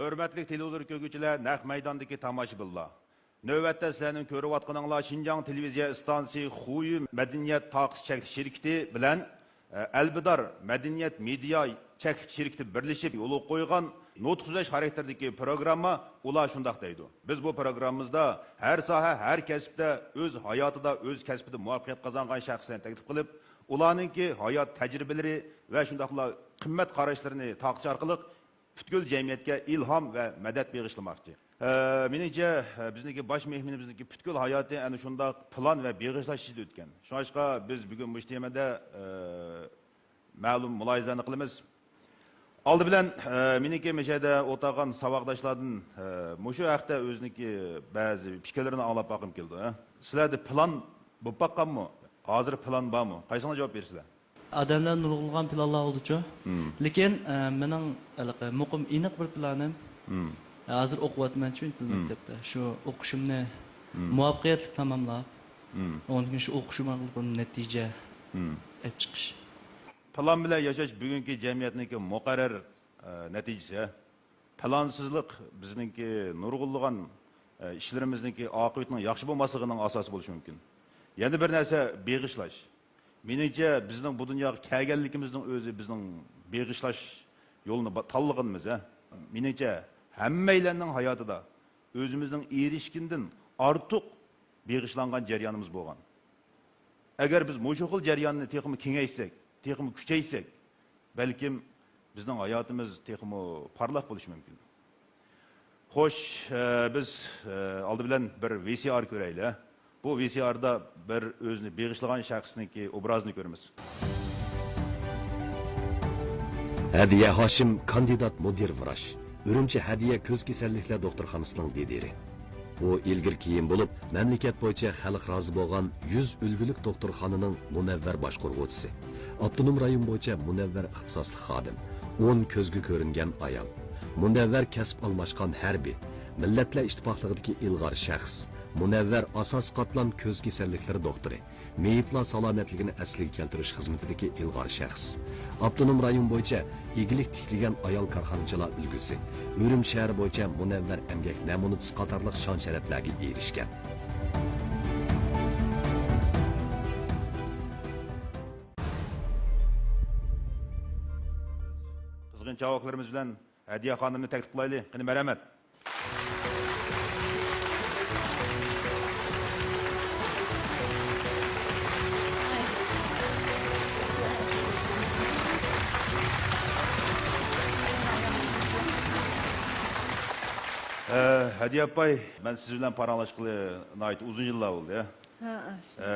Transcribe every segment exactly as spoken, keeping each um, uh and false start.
ھۆرمەتلىك تېلېۋىزور كۆرگۈچىلەر، نەق مەيداندىكى تاماشىبىنلار! نۆۋەتتە سىلەرنىڭ كۆرۈۋاتقىنىڭلار شىنجاڭ تېلېۋىزىيە ئىستانسىسى خۇيۈ مەدەنىيەت تاقىسى چەكلىك شىركىتى بىلەن، ئە، ئەلبىدار مەدەنىيەت مېدىيا چەكلىك شىركىتى بىرلىشىپ يولغا قويغان نۇتۇق سۆزلەش خاراكتېرىدىكى پروگرامما ئۇلار شۇنداق دەيدۇ. بىز بۇ پروگراممىمىزدا ھەر ساھە، ھەر كەسىپتە ئۆز ھاياتىدا، ئۆز كەسپىدە مۇۋەپپەقىيەت قازانغان شەخسلەرنى تەكلىپ قىلىپ، ئۇلارنىڭكى ھايات تەجرىبىلىرى ۋە شۇنداقلا قىممەت قاراشلىرىنى تارقىتىش ئارقىلىق پۈتكۈل جەمئىيەتكە ئىلھام ۋە مەدەت بېغىشلىماقچى. ئە، مېنىڭچە، ئە، بىزنىڭكى باش مېھمىنىمىزنىڭكى پۈتكۈل ھاياتى ئەنە شۇنداق پىلان ۋە بېغىشلاش ئىچىدە ئۆتكەن. شۇڭلاشقا بىز بۈگۈن مۇشۇ تېمىدا، ئە، مەلۇم مۇلاھىزىلەرنى قىلىمىز. ئالدى بىلەن، ئە، مېنىڭكى مۇشۇ يەردە ئولتۇرغان ساۋاقداشلاردىن، ئە، مۇشۇ ھەقتە ئۆزىنىڭكى بەزى پىكىرلىرىنى ئاڭلاپ باققۇم كېلىدۇ، ھە؟ سىلەردە پىلان بولۇپ باققانمۇ؟ ھازىر پىلان بارمۇ؟ قايسىڭلار جاۋاب بېرىسىلەر؟ ئادەملەر نۇرغۇنلىغان پىلانلار بولىدۇچۇ. مم. لېكىن، ئە، مېنىڭ ھېلىقى مۇقىم، ئېنىق بىر پىلانىم، مم، ھازىر ئوقۇۋاتىمەن شۇ ئىنتىل، مم، مەكتەپتە. شۇ ئوقۇشۇمنى، مم، مۇۋەپپەقىيەتلىك تاماملاپ، مم، ئۇنىڭدىن كېيىن شۇ ئوقۇشۇم ئارقىلىق نەتىجە، مم، ئېلىپ چىقىش. پىلان بىلەن ياشاش بۈگۈنكى جەمئىيەتنىڭكى مۇقەررەر، ئە، نەتىجىسى. پىلانسىزلىق بىزنىڭكى نۇرغۇنلىغان، ئە، ئىشلىرىمىزنىڭكى ئاقىۋىتىنىڭ ياخشى بولماسلىقىنىڭ ئاساسى بولۇشى مۇمكىن. يەنە بىر نەرسە، بېغىشلاش. مېنىڭچە، بىزنىڭ بۇ دۇنياغا كەلگەنلىكىمىزنىڭ ئۆزى بىزنىڭ بېغىشلاش يولىنى با-، تاللىغىنىمىز، ھە. مېنىڭچە، ھەممەيلەننىڭ ھاياتىدا ئۆزىمىزنىڭ ئېرىشكىنىدىن ئارتۇق بېغىشلانغان جەريانىمىز بولغان. ئەگەر بىز مۇشۇ خىل جەرياننى تېخىمۇ كېڭەيتسەك، تېخىمۇ كۈچەيتسەك، بەلكىم بىزنىڭ ھاياتىمىز تېخىمۇ پارلاق بولۇشى مۇمكىن. خوش، ئە، بىز، ئە، ئالدى بىلەن بىر ۋى سى ئار كۆرەيلى. بۇ ۋى سى ئاردا بىر ئۆزىنى بېغىشلىغان شەخسنىڭكى ئوبرازىنى كۆرىمىز. ھەدىيە ھاشىم، كاندىدات مۇدىر ۋراچ، ئۈرۈمچى ھەدىيە كۆز كېسەللىكلەر دوختۇرخانىسىنىڭ لىدىرى. ئۇ ئىلگىرى كېيىن بولۇپ، مەملىكەت بويىچە خەلق رازى بولغان يۈز ئۈلگىلىك دوختۇرخانىنىڭ مۇنەۋۋەر باشقۇرغۇچىسى، ئاپتونوم رايون بويىچە مۇنەۋۋەر ئىختىساسلىق خادىم، ئون كۆزگە كۆرۈنگەن ئايال، مۇنەۋۋەر كەسىپ ئالماشقان ھەربىي، مىللەتلەر ئىتتىپاقلىقىدىكى ئىلغار شەخس، مۇنەۋۋەر ئاساسىي قاتلام كۆز كېسەللىكلىرى دوختۇرى، مېيىپلار سالامەتلىكىنى ئەسلىگە كەلتۈرۈش خىزمىتىدىكى ئىلغار شەخس، ئاپتونوم رايون بويىچە ئىگىلىك تىكلىگەن ئايال كارخانىچىلار ئۈلگىسى، ئۈرۈمچى شەھىرى بويىچە مۇنەۋۋەر ئەمگەك نەمۇنىچىسى قاتارلىق شان-شەرەپلەرگە ئېرىشكەن. قىزغىن چاۋاكلىرىمىز بىلەن ھەدىيە خانىمنى تەكلىپ قىلايلى. قېنى، مەرھەمەت. ئە، ھەدىيە ئاپاي، مەن سىز بىلەن پاراڭلاشقىلى ناھايىتى ئۇزۇن يىللار بولدى، ھە؟ ھە، ھە، شۇ. ئە،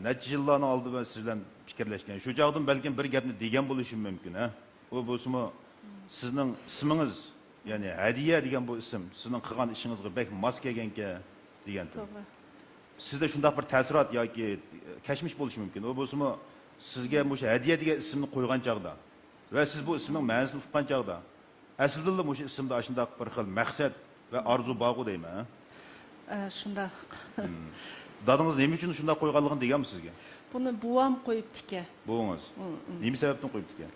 نەچچە يىللارنىڭ ئالدىدا مەن سىز بىلەن پىكىرلەشكەن. شۇ چاغدىمۇ بەلكىم بىر گەپنى دېگەن بولۇشۇم مۇمكىن، ھە؟ ئۇ بولسىمۇ، سىزنىڭ ئىسمىڭىز، يەنى ھەدىيە دېگەن بۇ ئىسىم سىزنىڭ قىلغان ئىشىڭىزغا بەك ماس كەلگەنكەن دېگەنتىم. توغرا. سىزدە شۇنداق بىر تەسىرات ياكى كەچمىش بولۇشى مۇمكىن. ئۇ بولسىمۇ، سىزگە مۇشۇ ھەدىيە دېگەن ئىسىمنى قويغان چاغدا ۋە سىز بۇ ئىسىمنىڭ مەنىسىنى ئۇققان چاغدا، ئەسلىدىنلا مۇشۇ ئىسىمدا ئاشۇنداق بىر خىل مەقسەت ۋە ئارزۇ بارغۇ دەيمەن، ھە؟ ئە، شۇنداق. مم. دادىڭىز نېمە ئۈچۈن شۇنداق قويغانلىقىنى دېگەنمۇ سىزگە؟ بۇنى بوۋام قويۇپتىكەن. بوۋىڭىز؟ مم، مم. نېمە سەۋەبتىن قويۇپتىكەن؟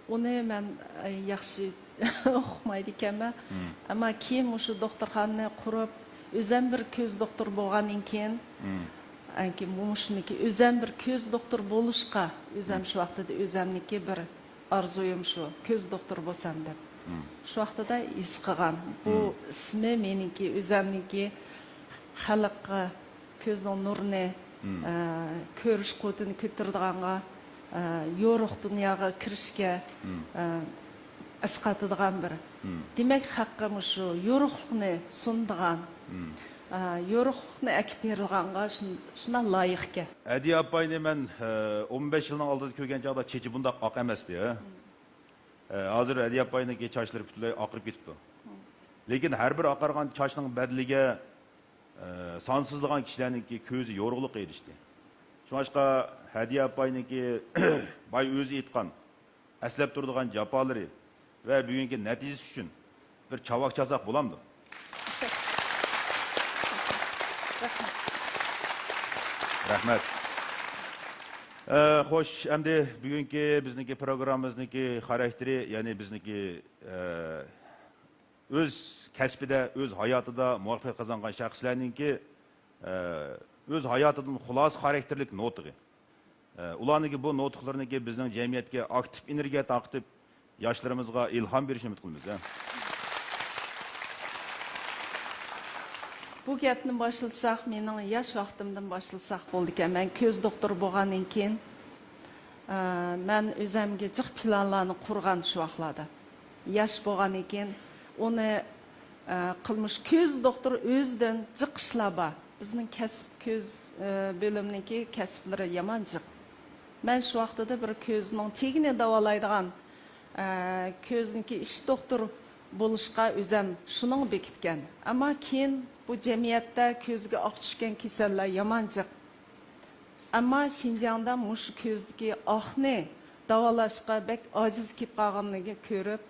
ئۇنى مەن، ئە، ياخشى ئۇقمايدىكەنمەن. مم. ئەمما كېيىن مۇشۇ دوختۇرخانىنى قۇرۇپ، ئۆزەم بىر كۆز دوختۇرى بولغاندىن كېيىن، مم، ئەنكى مۇشۇنىكى ئۆزەم بىر كۆز دوختۇرى بولۇشقا، ئۆزەم، مم، شۇ ۋاقتىدا ئۆزەمنىكى بىر ئارزۇيۇم شۇ، كۆز دوختۇرى بولسام دەپ. مم. شۇ ۋاقتىدا ھېس قىلغان. بۇ، مم، ئىسمى مېنىڭكى، ئۆزەمنىڭكى خەلققە كۆزنىڭ نۇرىنى، مم، ئە، كۆرۈش قۇۋۋىتىنى كۆتۈرىدىغانغا، ئە، يورۇق دۇنياغا كىرىشكە، مم، ئە، ئەسقاتىدىغان بىر. مم. دېمەك، خەلققە مۇشۇ يورۇقلۇقنى سۇنىدىغان، مم، ئە، يورۇقلۇقنى ئەكىپ بېرىدىغانغا شۇن-، شۇنداق لايىقكەن. ھەدىيە ئاپاينى مەن، ئە، ئون بەش يىلنىڭ ئالدىدا كۆرگەن چاغدا چېچى بۇنداق ئاق ئەمەستى، ھە؟ مم. ئە، ھازىر ھەدىيە ئاپاينىڭكى چاچلىرى پۈتۈنلەي ئاقىرىپ كېتىپتۇ. مم. لېكىن ھەر بىر ئاقارغان چاچنىڭ بەدىلىگە، ئە، سانسىزلىغان كىشىلەرنىڭكى كۆزى يورۇقلۇققا ئېرىشتى. شۇڭلاشقا ھەدىيە ئاپاينىڭكى بايا ئۆزى ئېيتقان، ئەسلەپ تۇرىدىغان جاپالىرى ۋە بۈگۈنكى نەتىجىسى ئۈچۈن بىر چاۋاك چالساق بولامدۇ؟ رەھمەت. ئە، خوش، ئەمدى بۈگۈنكى بىزنىڭكى پروگراممىمىزنىڭكى خاراكتېرى، يەنى بىزنىڭكى، ئە، ئۆز كەسپىدە، ئۆز ھاياتىدا مۇۋەپپەقىيەت قازانغان شەخسلەرنىڭكى، ئە، ئۆز ھاياتىدىن خۇلاسە خاراكتېرلىك نۇتۇقى. ئە، ئۇلارنىڭكى بۇ نۇتۇقلىرىنىڭكى بىزنىڭ جەمئىيەتكە ئاكتىپ ئېنېرگىيە تارقىتىپ، ياشلىرىمىزغا ئىلھام بېرىشىنى ئۈمىد قىلىمىز، ھە. بۇ گەپنى باشلىساق، مېنىڭ ياش ۋاقتىمدىن باشلىساق بولىدىكەن. مەن كۆز دوختۇرى بولغاندىن كېيىن، ئە، مەن ئۆزەمگە جىق پىلانلارنى قۇرغان شۇ ۋاقىتلاردا. ياش بولغاندىن كېيىن ئۇنى، ئە، قىلمىش كۆز دوختۇرى ئۆزىدىن جىق ئىشلار بار. بىزنىڭ كەسىپ كۆز، ئە، بۆلۈمنىڭكى كەسىپلىرى يامان جىق. مەن شۇ ۋاقتىدا بىر كۆزنىڭ تېگىنى داۋالايدىغان، ئە، كۆزنىڭكى ئىش دوختۇر بولۇشقا ئۆزەم شۇنىڭغا بېكىتكەن. ئەمما كېيىن بۇ جەمئىيەتتە كۆزگە ئاق چۈشكەن كېسەللەر يامان جىق. ئەمما شىنجاڭدا مۇشۇ كۆزدىكى ئاقنى داۋالاشقا بەك ئاجىز كېلىپ قالغانلىقىنى كۆرۈپ،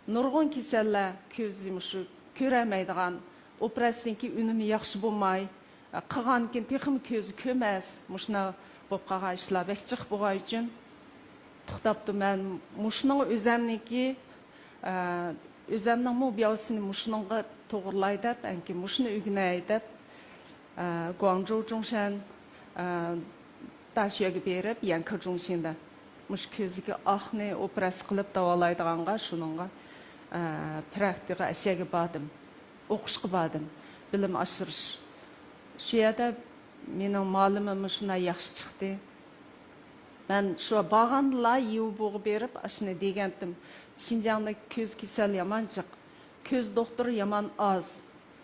نۇرغۇن كېسەللەر كۆزى مۇشۇ كۆرەلمەيدىغان، ئوپېراتسىيەدىن كېيىن ئۈنۈمى ياخشى بولماي، قىلغاندىن كېيىن تېخىمۇ كۆزى كۆرمەس، مۇشۇنداق بولۇپ قالغان ئىشلار بەك جىق بولغان ئۈچۈن توختاپتۇ. مەن مۇشۇنىڭ ئۆزەمنىڭكى، ئە، ئۆزەمنىڭمۇ بىياۋسىنى مۇشۇنىڭغا توغرىلاي دەپ، ئەنكى مۇشۇنى ئۆگىنەي دەپ، ئە، گۇاڭجۇ جۇڭشەن، ئە، داشۈەگە بېرىپ، يەنكا جۇڭشىندا مۇشۇ كۆزدىكى ئاقنى ئوپېراتسىيە قىلىپ داۋالايدىغانغا، شۇنىڭغا، ئە، پراكتىكىغا ئەشەگە باردىم. ئوقۇشقا باردىم. بىلىم ئاشۇرۇش. شۇ يەردە مېنىڭ مالىمىم شۇنداق ياخشى چىقتى. مەن شۇ بارغاندىلا يىۋبۇغا بېرىپ، ئاشۇنى دېگەنتىم. شىنجاڭدا كۆز كېسەل يامان جىق. كۆز دوختۇرى يامان ئاز.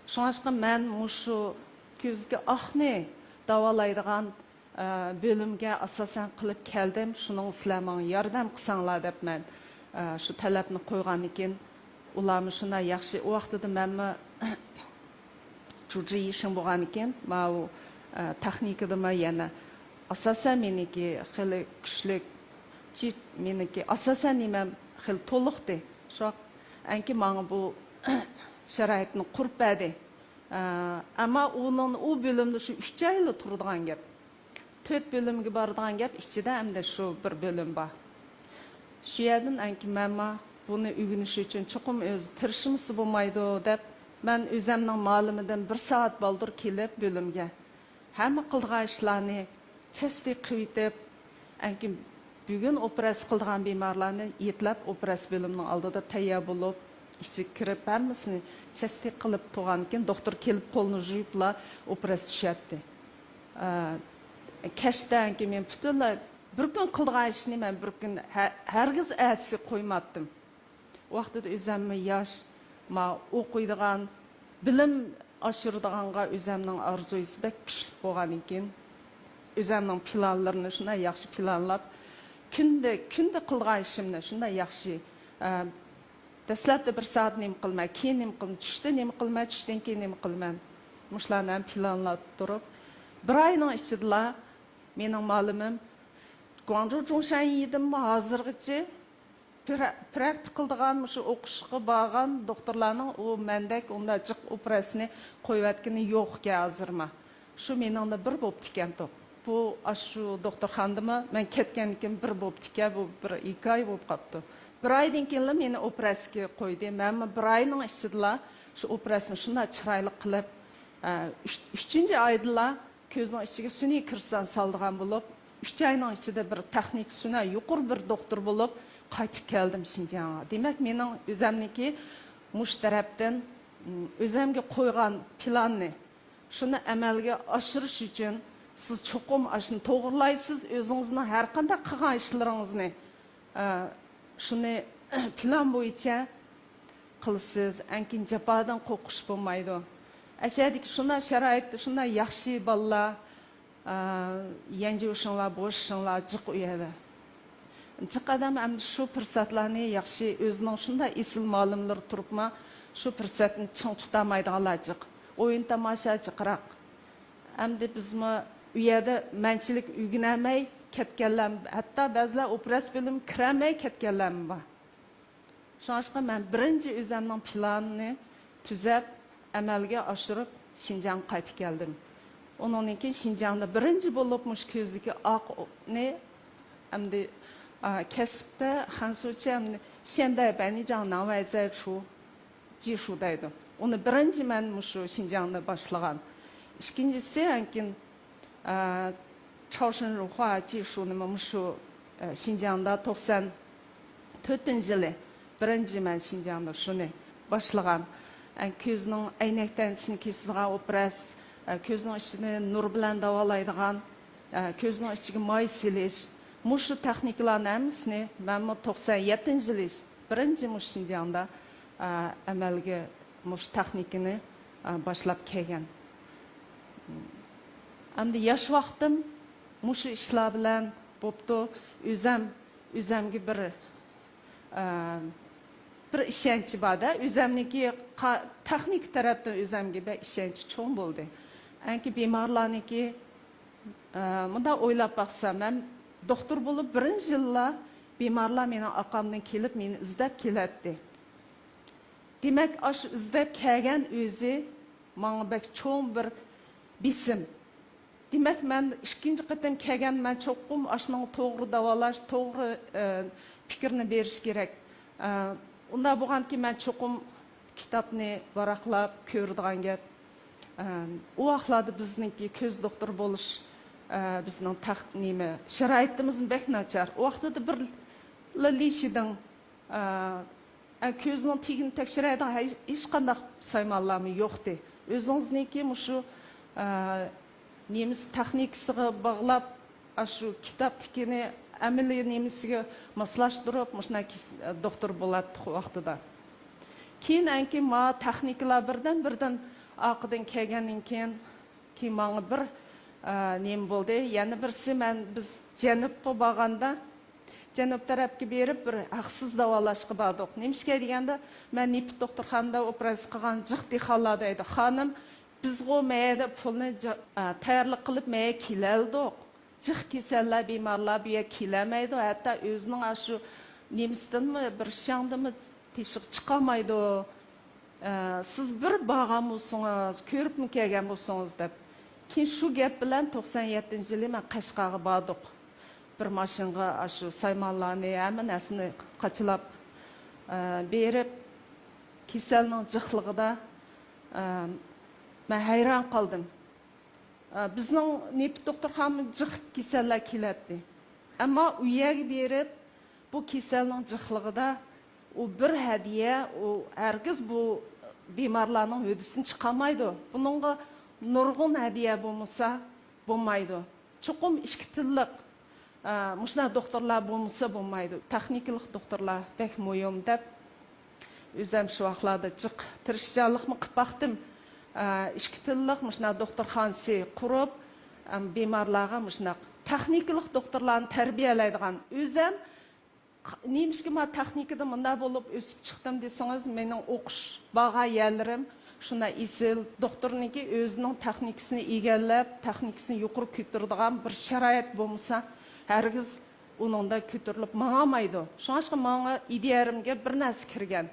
شۇڭلاشقا مەن مۇشۇ كۆزدىكى ئاقنى داۋالايدىغان، ئە، بۆلۈمگە ئاساسەن قىلىپ كەلدىم. شۇنىڭ سىلەر ماڭا ياردەم قىلساڭلار دەپ مەن، ئە، شۇ تەلەپنى قويغاندىكىن، ئۇلارمۇ شۇنداق ياخشى. ئۇ ۋاقتىدا مەنمۇ جۇجى يىشىڭ بولغاندىكىن، ماۋۇ، ئە، تېخنىكىدىمۇ يەنە ئاساسەن مېنىڭكى خېلى كۈچلۈك، جىت-، مېنىڭكى ئاساسەن نېمەم خېلى تولۇقتى. شۇ ئەنكى ماڭا بۇ شارائىتنى قۇرۇپ بەردى. ئە، ئەمما ئۇنىڭ، ئۇ بۆلۈمدە شۇ ئۈچ ئايلا تۇرىدىغان گەپ. تۆت بۆلۈمگە بارىدىغان گەپ، ئىچىدە ئەمدى شۇ بىر بۆلۈم بار. شۇ يەردىن ئەنكى مەنمۇ بۇنى ئۆگىنىش ئۈچۈن چوقۇم ئۆزى تىرىشمىسا بولمايدۇ دەپ، مەن ئۆزەمنىڭ مالىمىدىن بىر سائەت بالدۇر كېلىپ بۆلۈمگە، ھەممە قىلىدىغان ئىشلارنى چەستە قىلىۋېتىپ، ئەنكى بۈگۈن ئوپېراتسىيە قىلىدىغان بىمارلارنى يېتىلەپ ئوپېراتسىيە بۆلۈمىنىڭ ئالدىدا تەييار بولۇپ، ئىچىگە كىرىپ، ھەممىسىنى چەستە قىلىپ تۇرغاندىكىن، دوختۇر كېلىپ قولىنى يۇيۇپلا ئوپېراتسىيە چۈشەتتى. ئە، كەچتە ئەنكى مەن پۈتۈنلەي بىر كۈن قىلىدىغان ئىشنى مەن بىر كۈن ھە-، ھەرگىز ئەتىسىگە قويماتتىم. ۋاقتىدا ئۆزەممۇ ياش، ما ئوقۇيدىغان، بىلىم ئاشۇرىدىغانغا ئۆزەمنىڭ ئارزۇيسى بەك كۈچلۈك بولغاندىكىن، ئۆزەمنىڭ پىلانلىرىنى شۇنداق ياخشى پىلانلاپ، كۈندە، كۈندە قىلىدىغان ئىشىمنى شۇنداق ياخشى، ئە، دەسلەپتە بىر سائەت نېمە قىلىمەن، كېيىن نېمە قىلىمەن، چۈشتە نېمە قىلىمەن، چۈشتىن كېيىن نېمە قىلىمەن، مۇشۇلارنى ھەم پىلانلاپ تۇرۇپ، بىر ئاينىڭ ئىچىدىلا مېنىڭ مالىمىم گۇاڭجۇ جۇڭشەن يىدىنمۇ ھازىرغىچە پرا-، پراكتىك قىلىدىغان، مۇشۇ ئوقۇشقا بارغان دوختۇرلارنىڭ ئۇ مەندەك ئۇنداق جىق ئوپېراتسىيىنى قويۇۋەتكىنى يوق ئىكەن ھازىرمۇ. شۇ مېنىڭدە بىر بوپتىكەنتۇق. بۇ ئاشۇ دوختۇرخانىدىمۇ مەن كەتكەندىن كېيىن بىر بوپتىكەن، بۇ بىر ھېكايە بولۇپ قاپتۇ. بىر ئايدىن كېيىنلا مېنى ئوپېراتسىيىگە قويدى. مەنمۇ بىر ئاينىڭ ئىچىدىلا شۇ ئوپېراتسىيىنى شۇنداق چىرايلىق قىلىپ، ئە، ئۈچ-، ئۈچىنچى ئايدىلا كۆزنىڭ ئىچىگە سۈنئىي كىرىستال سالىدىغان بولۇپ، ئۈچ ئاينىڭ ئىچىدە بىر تېخنىك سۈنئىي يۇقىرى بىر دوختۇر بولۇپ قايتىپ كەلدىم شىنجاڭغا. دېمەك، مېنىڭ ئۆزەمنىڭكى مۇشۇ تەرەپتىن، م، ئۆزەمگە قويغان پىلاننى، شۇنى ئەمەلگە ئاشۇرۇش ئۈچۈن سىز چوقۇم ئاشۇنى توغرىلايسىز، ئۆزىڭىزنىڭ ھەر قانداق قىلغان ئىشلىرىڭىزنى، ئە، شۇنى پىلان بويىچە قىلىسىز، ئەنكىن جاپادىن قورقۇش بولمايدۇ. ئەشەدىكى شۇنداق شارائىتتا شۇنداق ياخشى بالىلار، ئا، يەنجىۋشىڭلار، بوشىشىڭلار جىق ئۇ يەردە. جىق ئادەم ئەمدى شۇ پۇرسەتلەرنى ياخشى، ئۆزىنىڭ شۇنداق ئېسىل مالىملىرى تۇرۇپمۇ، شۇ پۇرسەتنى چىڭ تۇتالمايدىغانلار جىق. ئويۇن تاماشا جىقراق. ئەمدى بىزمۇ ئۇ يەردە مەنچىلىك ئۆگىنەلمەي كەتكەنلەر، ھەتتا بەزىلەر ئوپېراتسىيە بۆلۈمىگە كىرەلمەي كەتكەنلەرمۇ بار. شۇڭلاشقا مەن بىرىنچى ئۆزەمنىڭ پىلانىنى تۈزەپ، ئەمەلگە ئاشۇرۇپ، شىنجاڭغا قايتىپ كەلدىم. ئۇنىڭدىن كېيىن شىنجاڭدا بىرىنچى بولۇپ مۇشۇ كۆزدىكى ئاقنى ئەمدى، ئا، كەسىپتە خەنسۇچە ئەمدى شيەندەي بەنىجاڭ ناۋەيزەي چۇ جىشۇ دەيدۇ. ئۇنى بىرىنچى مەن مۇشۇ شىنجاڭدا باشلىغان. ئىككىنچىسى، ئەنكىن، ئە، چاۋشىن رۇخۇا چىشۇنىمۇ مۇشۇ، ئە، شىنجاڭدا توقسان تۆتىنچى يىلى بىرىنچى مەن شىنجاڭدا شۇنى باشلىغان. ئە، كۆزنىڭ ئەينەك تەنچىسىنى كېسىدىغان ئوپېراتسىيە، ئە، كۆزنىڭ ئىچىنى نۇر بىلەن داۋالايدىغان، ئە، كۆزنىڭ ئىچىگە ماي سېلىش، مۇشۇ تېخنىكىلارنىڭ ھەممىسىنى مەنمۇ توقسان يەتتىنچى يىلى بىرىنچى مۇشۇ شىنجاڭدا، ئە، ئەمەلگە مۇشۇ تېخنىكىنى، ئە، باشلاپ كەلگەن. ئەمدى ياش ۋاقتىم مۇشۇ ئىشلار بىلەن بوپتۇ. ئۆزەم، ئۆزەمگە بىر، ئە، بىر ئىشەنچ بار-دە. ئۆزەمنىڭكى قا-، تېخنىكا تەرەپتىن ئۆزەمگە بەك ئىشەنچ چوڭ بولدى. ئەنكى بىمارلارنىڭكى، ئە، مۇنداق ئويلاپ باقسام، مەن دوختۇر بولۇپ بىرىنچى يىللا بىمارلار مېنىڭ ئاقامدىن كېلىپ، مېنى ئىزدەپ كېلەتتى. دېمەك، ئاشۇ ئىزدەپ كەلگەن ئۆزى ماڭا بەك چوڭ بىر بېسىم. دېمەك، مەن ئىككىنچى قېتىم كەلگەن، مەن چوقۇم ئاشۇنىڭ توغرا داۋالاش، توغرا، ئە، پىكىرنى بېرىش كېرەك. ئە، ئۇنداق بولغاندىكىن، مەن چوقۇم كىتابنى ۋاراقلاپ كۆرىدىغان گەپ. ئە، ئۇ ۋاقىتلاردا بىزنىڭكى كۆز دوختۇرى بولۇش، ئە، بىزنىڭ تەخ-، نېمە، شارائىتىمىز بەك ناچار. ئۇ ۋاقتىدا بىرلا لىشىدىڭ، ئە، ئە، كۆزنىڭ تېگىنى تەكشۈرەيدىغان ھەي-، ھېچقانداق سايمانلارمۇ يوقتى. ئۆزىڭىزنىڭكى مۇشۇ، ئە، نېمىسى تېخنىكىسىغا باغلاپ، ئاشۇ كىتابتىكىنى ئەمەلىي نېمىسىگە ماسلاشتۇرۇپ، مۇشۇنداق كېس-، دوختۇر بولاتتۇق ۋاقتىدا. كېيىن ئەنكى ما تېخنىكىلار بىردىن-بىردىن ئارقىدىن كەلگەندىن كېيىن، كېيىن ماڭا بىر، ئە، نېمە بولدى. يەنە بىرسى، مەن، بىز جەنۇبقا بارغاندا، جەنۇب تەرەپكە بېرىپ، بىر ھەقسىز داۋالاشقا باردۇق. نېمىشقا دېگەندە، مەن نېپىت دوختۇرخانىدا ئوپېراتسىيە قىلغان جىق دېھقانلار دەيدۇ، خانىم، بىزغۇ مەيەدە پۇلنى جا-، ئە، تەييارلىق قىلىپ مەيە كېلەلدۇق. جىق كېسەللەر، بىمارلار بۇ يەرگە كېلەلمەيدۇ. ھەتتا ئۆزىنىڭ ئاشۇ نېمىسىدىنمۇ، بىر شياڭدىنمۇ تېشىغا چىقالمايدۇ. ئە، سىز بىر بارغان بولسىڭىز، كۆرۈپمۇ كەلگەن بولسىڭىز دەپ. كېيىن شۇ گەپ بىلەن توقسان يەتتىنچى يىلى مەن قەشقەرگە باردۇق. بىر ماشىنىغا ئاشۇ سايمانلارنى، ھەممە نەرسىنى قاچىلاپ، ئە، بېرىپ، كېسەلنىڭ جىقلىقىدا، ئە، مەن ھەيران قالدىم. ئە، بىزنىڭ نېپىت دوختۇرخانىمىز جىق كېسەللەر كېلەتتى. ئەمما ئۇ يەرگە بېرىپ، بۇ كېسەلنىڭ جىقلىقىدا ئۇ بىر ھەدىيە، ئۇ ھەرگىز بۇ بىمارلارنىڭ ھۆددىسىنى چىقارمايدۇ. بۇنىڭغا نۇرغۇن ھەدىيە بولمىسا بولمايدۇ. چوقۇم ئىككى تىللىق، ئە، مۇشۇنداق دوختۇرلار بولمىسا بولمايدۇ. تېخنىكىلىق دوختۇرلار بەك مۇھىم دەپ، ئۆزەم شۇ ۋاقىتلاردا جىق تىرىشچانلىقمۇ قىلىپ باقتىم. ئە، ئىككى تىللىق مۇشۇنداق دوختۇرخانىسى قۇرۇپ، ئەم، بىمارلارغا مۇشۇنداق تېخنىكىلىق دوختۇرلارنى تەربىيەلەيدىغان. ئۆزەم ق-، نېمىشقا ما تېخنىكىدا مۇنداق بولۇپ ئۆسۈپ چىقتىم دېسىڭىز، مېنىڭ ئوقۇش بارغان يەرلىرىم شۇنداق ئېسىل. دوختۇرنىڭكى ئۆزىنىڭ تېخنىكىسىنى ئىگىلەپ، تېخنىكىسىنى يۇقىرى كۆتۈرىدىغان بىر شارائىت بولمىسا، ھەرگىز ئۇنىڭدا كۆتۈرۈلۈپ ماڭالمايدۇ. شۇڭلاشقا ماڭا ئىدىيەمگە بىر نەرسە كىرگەن.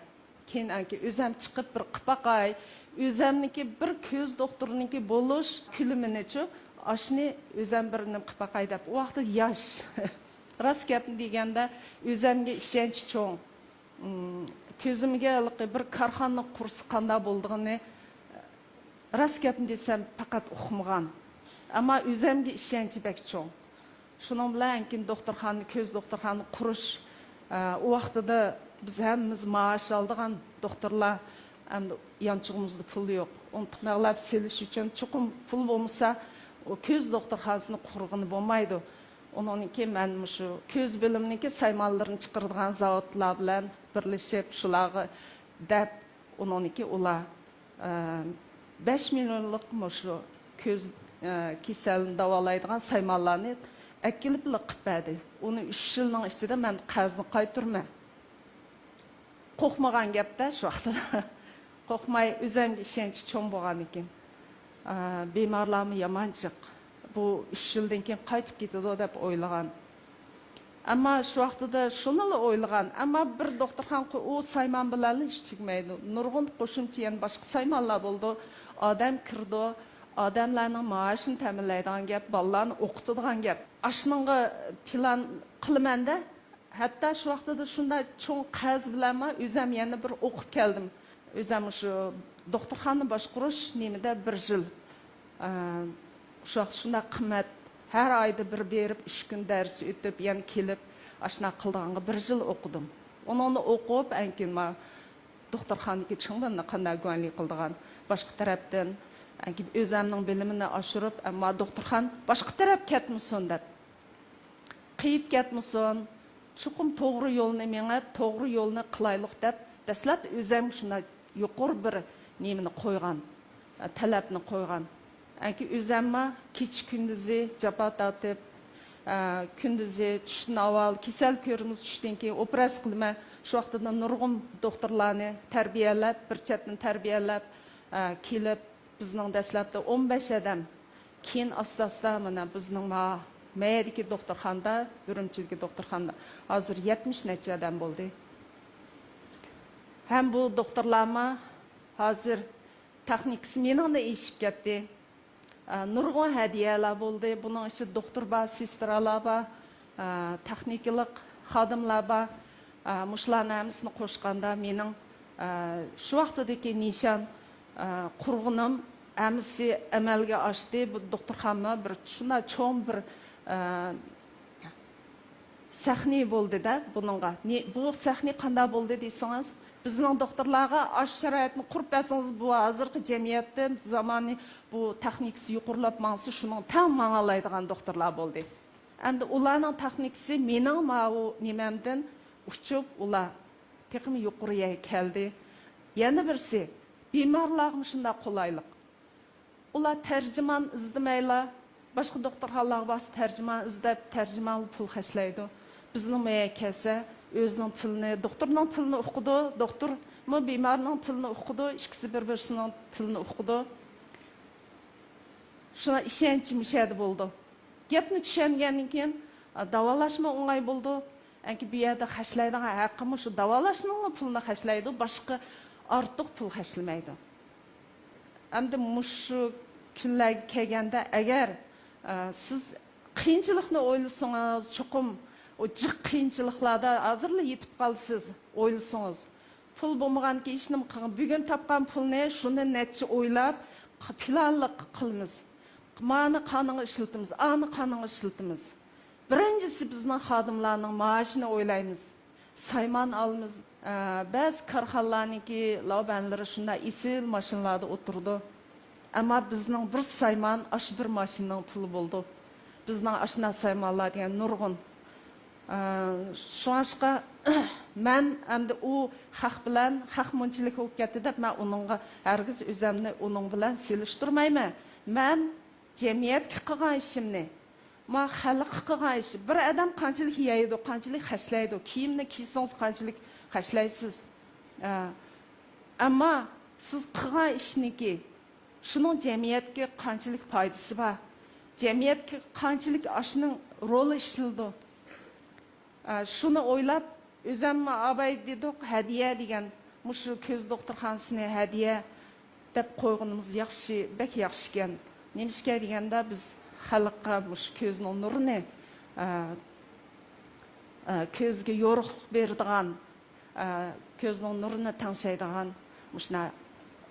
كېيىن ئەنكى ئۆزەم چىقىپ بىر قىلىپ باقاي. ئۆزەمنىڭكى بىر كۆز دوختۇرىنىڭكى بولۇش كۆلىمىنىچۇ، ئاشۇنى ئۆزەم بىر نېمە قىلىپ باقاي دەپ. ئۇ ۋاقىتتا ياش. راست گەپنى دېگەندە، ئۆزەمگە ئىشەنچ چوڭ. ئىم، كۆزۈمگە ھېلىقى بىر كارخانا قۇرسا قانداق بولىدىغىنى، راست گەپنى دېسەم، پەقەت ئۇقمىغان. ئەمما ئۆزەمگە ئىشەنچى بەك چوڭ. شۇنىڭ بىلەن كېيىن دوختۇرخانا، كۆز دوختۇرخانا قۇرۇش، ئە، ئۇ ۋاقتىدا بىز ھەممىمىز مائاش ئالىدىغان دوختۇرلار، ئەمدى يانچۇقىمىزدا پۇل يوق. ئۇنتۇق مەبلەغ سېلىش ئۈچۈن چوقۇم پۇل بولمىسا، ئۇ كۆز دوختۇرخانىسىنى قۇرغىلى بولمايدۇ. ئۇنىڭدىن كېيىن مەن مۇشۇ كۆز بۆلۈمىنىڭكى سايمانلىرىنى چىقىرىدىغان زاۋۇتلار بىلەن بىرلىشىپ، شۇلارغا دەپ، ئۇنىڭدىن كېيىن ئۇلار، ئە، بەش مىليونلۇق مۇشۇ كۆز، ئە، كېسەلنى داۋالايدىغان سايمانلارنى ئەكېلىپلا قىلىپ بەردى. ئۇنى ئۈچ يىلنىڭ ئىچىدە مەن قەرزنى قايتۇرىمەن. قورقمىغان گەپتە شۇ ۋاقىتتا. قورقماي، ئۆزەمگە ئىشەنچ چوڭ بولغاندىكىن. ئا، بىمارلارمۇ يامان جىق. بۇ ئۈچ يىلدىن كېيىن قايتىپ كېتىدۇ دەپ ئويلىغان. ئەمما شۇ ۋاقتىدا شۇنىلا ئويلىغان. ئەمما بىر دوختۇرخانا قۇ-، ئۇ سايمان بىلەنلا ئىش تۈگىمەيدۇ. نۇرغۇن قوشۇمچە يەنە باشقا سايمانلار بولىدۇ. ئادەم كىرىدۇ. ئادەملەرنىڭ مائاشىنى تەمىنلەيدىغان گەپ، بالىلارنى ئوقۇتىدىغان گەپ. ئاشۇنىڭغا پىلان قىلىمەن-دە، ھەتتا شۇ ۋاقتىدا شۇنداق چوڭ قەرز بىلەنمۇ ئۆزەم يەنە بىر ئوقۇپ كەلدىم. ئۆزۈم شۇ دوختۇرخانا باشقۇرۇش نېمىدە بىر يىل، ئە، شۇ ۋاقىت شۇنداق قىممەت، ھەر ئايدا بىر بېرىپ، ئۈچ كۈن دەرس ئۆتۈپ، يەنە كېلىپ، ئاشۇنداق قىلىدىغانغا بىر يىل ئوقۇدۇم. ئۇنىڭدا ئوقۇپ، ئەنكىن ما دوختۇرخانىدىكى چىڭ بىلىمنى قانداق گۇەنلى قىلىدىغان، باشقا تەرەپتىن، ئەنكىن ئۆزۈمنىڭ بىلىمىنى ئاشۇرۇپ، ئەمما دوختۇرخانا باشقا تەرەپ كەتمىسۇن دەپ، قېيىپ كەتمىسۇن، چوقۇم توغرا يولنى مېڭىپ، توغرا يولنى قىلايلۇق دەپ، دەسلەپ ئۆزۈم شۇنداق يۇقىرى بىر نېمىنى قويغان، تەلەپنى قويغان. ئەنكى ئۆزۈممۇ كېچە كۈندۈزى جاپا تارتىپ، ئە، كۈندۈزى چۈشتىن ئاۋۋال كېسەل كۆرىمىز، چۈشتىن كېيىن ئوپېراتسىيە قىلىمەن. شۇ ۋاقتىدا نۇرغۇن دوختۇرلارنى تەربىيەلەپ، بىر چەتتىن تەربىيەلەپ، ئە، كېلىپ، بىزنىڭ دەسلەپتە ئون بەش ئادەم، كېيىن ئاستا-ئاستا مانا بىزنىڭ ما-، مەيەدىكى دوختۇرخانىدا، ئۈرۈمچىدىكى دوختۇرخانىدا ھازىر يەتمىش نەچچە ئادەم بولدى. ھەم بۇ دوختۇرلارمۇ ھازىر تېخنىكىسى مېنىڭدىن ئېشىپ كەتتى. ئە، نۇرغۇن ھەدىيەلەر بولدى. بۇنىڭ ئىچىدە دوختۇر بار، سېسترالار بار، ئە، تېخنىكىلىق خادىملار بار. ئە، مۇشۇلارنىڭ ھەممىسىنى قوشقاندا مېنىڭ، ئە، شۇ ۋاقتىدىكى نىشان، ئە، قۇرغىنىم ھەممىسى ئەمەلگە ئاشتى. بۇ دوختۇرخانىمۇ بىر شۇنداق چوڭ بىر، ئە، سەھنە بولدى-دە بۇنىڭغا. نى-، بۇ سەھنە قانداق بولدى دېسىڭىز، بىزنىڭ دوختۇرلارغا ئاشۇ شارائىتنى قۇرۇپ بەرسىڭىز، بۇ ھازىرقى جەمئىيەتتە زامانى بۇ تېخنىكىسى يۇقىرىلاپ ماڭسا، شۇنىڭ تەڭ ماڭالايدىغان دوختۇرلار بولدى. ئەمدى ئۇلارنىڭ تېخنىكىسى مېنىڭ ماۋۇ نېمەمدىن ئۇچۇپ، ئۇلار تېخىمۇ يۇقىرى يەرگە كەلدى. يەنە بىرسى، بىمارلارغىمۇ شۇنداق قولايلىق. ئۇلار تەرجىمان ئىزدىمەيلا، باشقا دوختۇرخانىلارغا بارسا تەرجىمان ئىزدەپ، تەرجىمانغا پۇل خەجلەيدۇ. بىزنىڭ مۇيەگە كەلسە، ئۆزىنىڭ تىلىنى، دوختۇرنىڭ تىلىنى ئۇقىدۇ، دوختۇرمۇ بىمارنىڭ تىلىنى ئۇقىدۇ، ئىككىسى بىر-بىرسىنىڭ تىلىنى ئۇقىدۇ. شۇنىڭ ئىشەنچى مۇشۇ يەردە بولىدۇ. گەپنى چۈشەنگەندىن كېيىن، ئا، داۋالاشمۇ ئوڭاي بولىدۇ. ئەنكى بۇ يەردە خەجلەيدىغان ھەققىمۇ شۇ داۋالاشنىڭلا پۇلىنى خەجلەيدۇ، باشقا ئارتۇق پۇل خەجلىمەيدۇ. ئەمدى مۇشۇ كۈنلەرگە كەلگەندە، ئەگەر، ئە، سىز قىيىنچىلىقنى ئويلىسىڭىز، چوقۇم ئۇ جىق قىيىنچىلىقلاردا ھازىرلا يېتىپ قالىسىز، ئويلىسىڭىز. پۇل بولمىغانكى ھېچنېمە قىلغان. بۈگۈن تاپقان پۇلنى شۇنى نەچچە ئويلاپ، ق-، پىلانلىق قىلىمىز. مانى قانىغا ئىشلىتىمىز، ئانى قانىغا ئىشلىتىمىز. بىرىنچىسى بىزنىڭ خادىملارنىڭ مائاشىنى ئويلايمىز. سايمان ئالىمىز. ئە، بەزى كارخانىلارنىڭكى لاۋبەنلىرى شۇنداق ئېسىل ماشىنىلاردا ئولتۇرىدۇ. ئەمما بىزنىڭ بىر سايمان ئاشۇ بىر ماشىنىنىڭ پۇلى بولىدۇ. بىزنىڭ ئاشۇنداق سايمانلار دېگەن نۇرغۇن. ئە، شۇڭلاشقا مەن ئەمدى ئۇ خەق بىلەن، خەق مۇنچىلىك بولۇپ كەتتى دەپ، مەن ئۇنىڭغا ھەرگىز ئۆزۈمنى ئۇنىڭ بىلەن سېلىشتۇرمايمەن. مەن جەمئىيەتكە قىلغان ئىشىمنى، ما خەلققە قىلغان ئىش. بىر ئادەم قانچىلىك يەيدۇ، قانچىلىك خەجلەيدۇ، كىيىمنى كىيسىڭىز قانچىلىك خەجلەيسىز. ئە، ئەمما سىز قىلغان ئىشنىڭكى، شۇنىڭ جەمئىيەتكە قانچىلىك پايدىسى بار، جەمئىيەتكە قانچىلىك ئاشۇنىڭ رولى ئىشلىدۇ. ئە، شۇنى ئويلاپ، ئۆزەممۇ ئاباي دېدۇق، ھەدىيە دېگەن مۇشۇ كۆز دوختۇرخانىسىنى ھەدىيە دەپ قويغىنىمىز ياخشى، بەك ياخشىكەن. نېمىشقا دېگەندە، بىز خەلققە مۇشۇ كۆزنىڭ نۇرىنى، ئە، ئە، كۆزگە يورۇقلۇق بېرىدىغان، ئە، كۆزنىڭ نۇرىنى تەڭشەيدىغان مۇشۇنداق،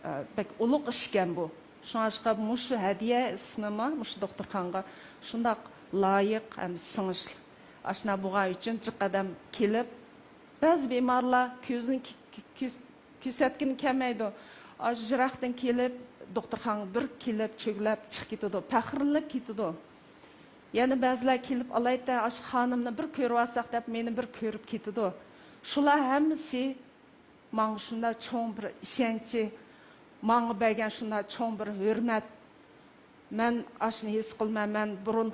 ئە، بەك ئۇلۇغ ئىشكەن بۇ. شۇڭلاشقا مۇشۇ ھەدىيە ئىسمىمۇ مۇشۇ دوختۇرخانىغا شۇنداق لايىق ھەم سىڭىشلىق. ئاشۇنداق بولغان ئۈچۈن جىق ئادەم كېلىپ، بەزى بىمارلار كۆزىنى كۆ-، كۆ-، كۆز-، كۆرسەتكىنى كەلمەيدۇ. ئاشۇ يىراقتىن كېلىپ، دوختۇرخانىغا بىر كېلىپ، چۆگىلەپ چىقىپ كېتىدۇ، پەخىرلىنىپ كېتىدۇ. يەنە بەزىلەر كېلىپ، ئالايىتەن ئاشۇ خانىمنى بىر كۆرۈۋالساق دەپ، مېنى بىر كۆرۈپ كېتىدۇ. شۇلار ھەممىسى ماڭا شۇنداق چوڭ بىر ئىشەنچى، ماڭا بەرگەن شۇنداق چوڭ بىر ھۆرمەت. مەن ئاشۇنى ھېس قىلىمەن، مەن بۇرۇن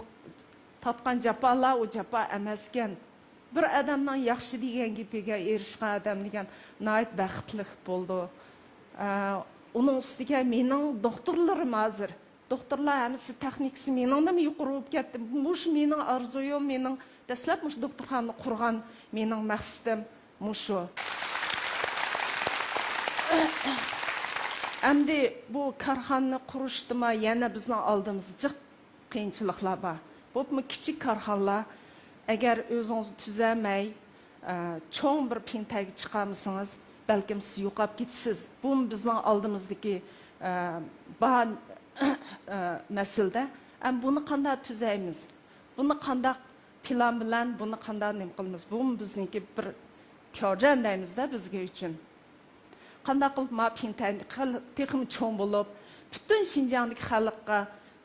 تارتقان جاپالار ئۇ جاپا ئەمەسكەن. بىر ئادەمنىڭ ياخشى دېگەن گېپىگە ئېرىشكەن ئادەم دېگەن ناھايىتى بەختلىك بولىدۇ. ئە، ئۇنىڭ ئۈستىگە مېنىڭ دوختۇرلىرىم ھازىر. دوختۇرلار ھەممىسى تېخنىكىسى مېنىڭدىنمۇ يۇقىرى بولۇپ كەتتى. مۇشۇ مېنىڭ ئارزۇيۇم، مېنىڭ دەسلەپ مۇشۇ دوختۇرخانىنى قۇرغان مېنىڭ مەقسىتىم مۇشۇ. ئەمدى بۇ كارخانىنى قۇرۇشتىما يەنە بىزنىڭ ئالدىمىزدا جىق قىيىنچىلىقلار بار. بولۇپمۇ كىچىك كارخانىلار، ئەگەر ئۆزىڭىز تۈزەلمەي، ئە، چوڭ بىر پىڭتەگە چىقالمىسىڭىز، بەلكىم سىز يوقاپ كېتىسىز. بۇمۇ بىزنىڭ ئالدىمىزدىكى، ئە، بار، ئە، مەسىلىدە. ئەمما بۇنى قانداق تۈزەيمىز؟ بۇنى قانداق پىلان بىلەن، بۇنى قانداق نېمە قىلىمىز؟ بۇمۇ بىزنىڭكى بىر تياۋجەن دەيمىزدە بىزگە ئۈچۈن. قانداق قىلىپ ما پىڭتەن خېلى تېخىمۇ چوڭ بولۇپ، پۈتۈن شىنجاڭدىكى خەلققە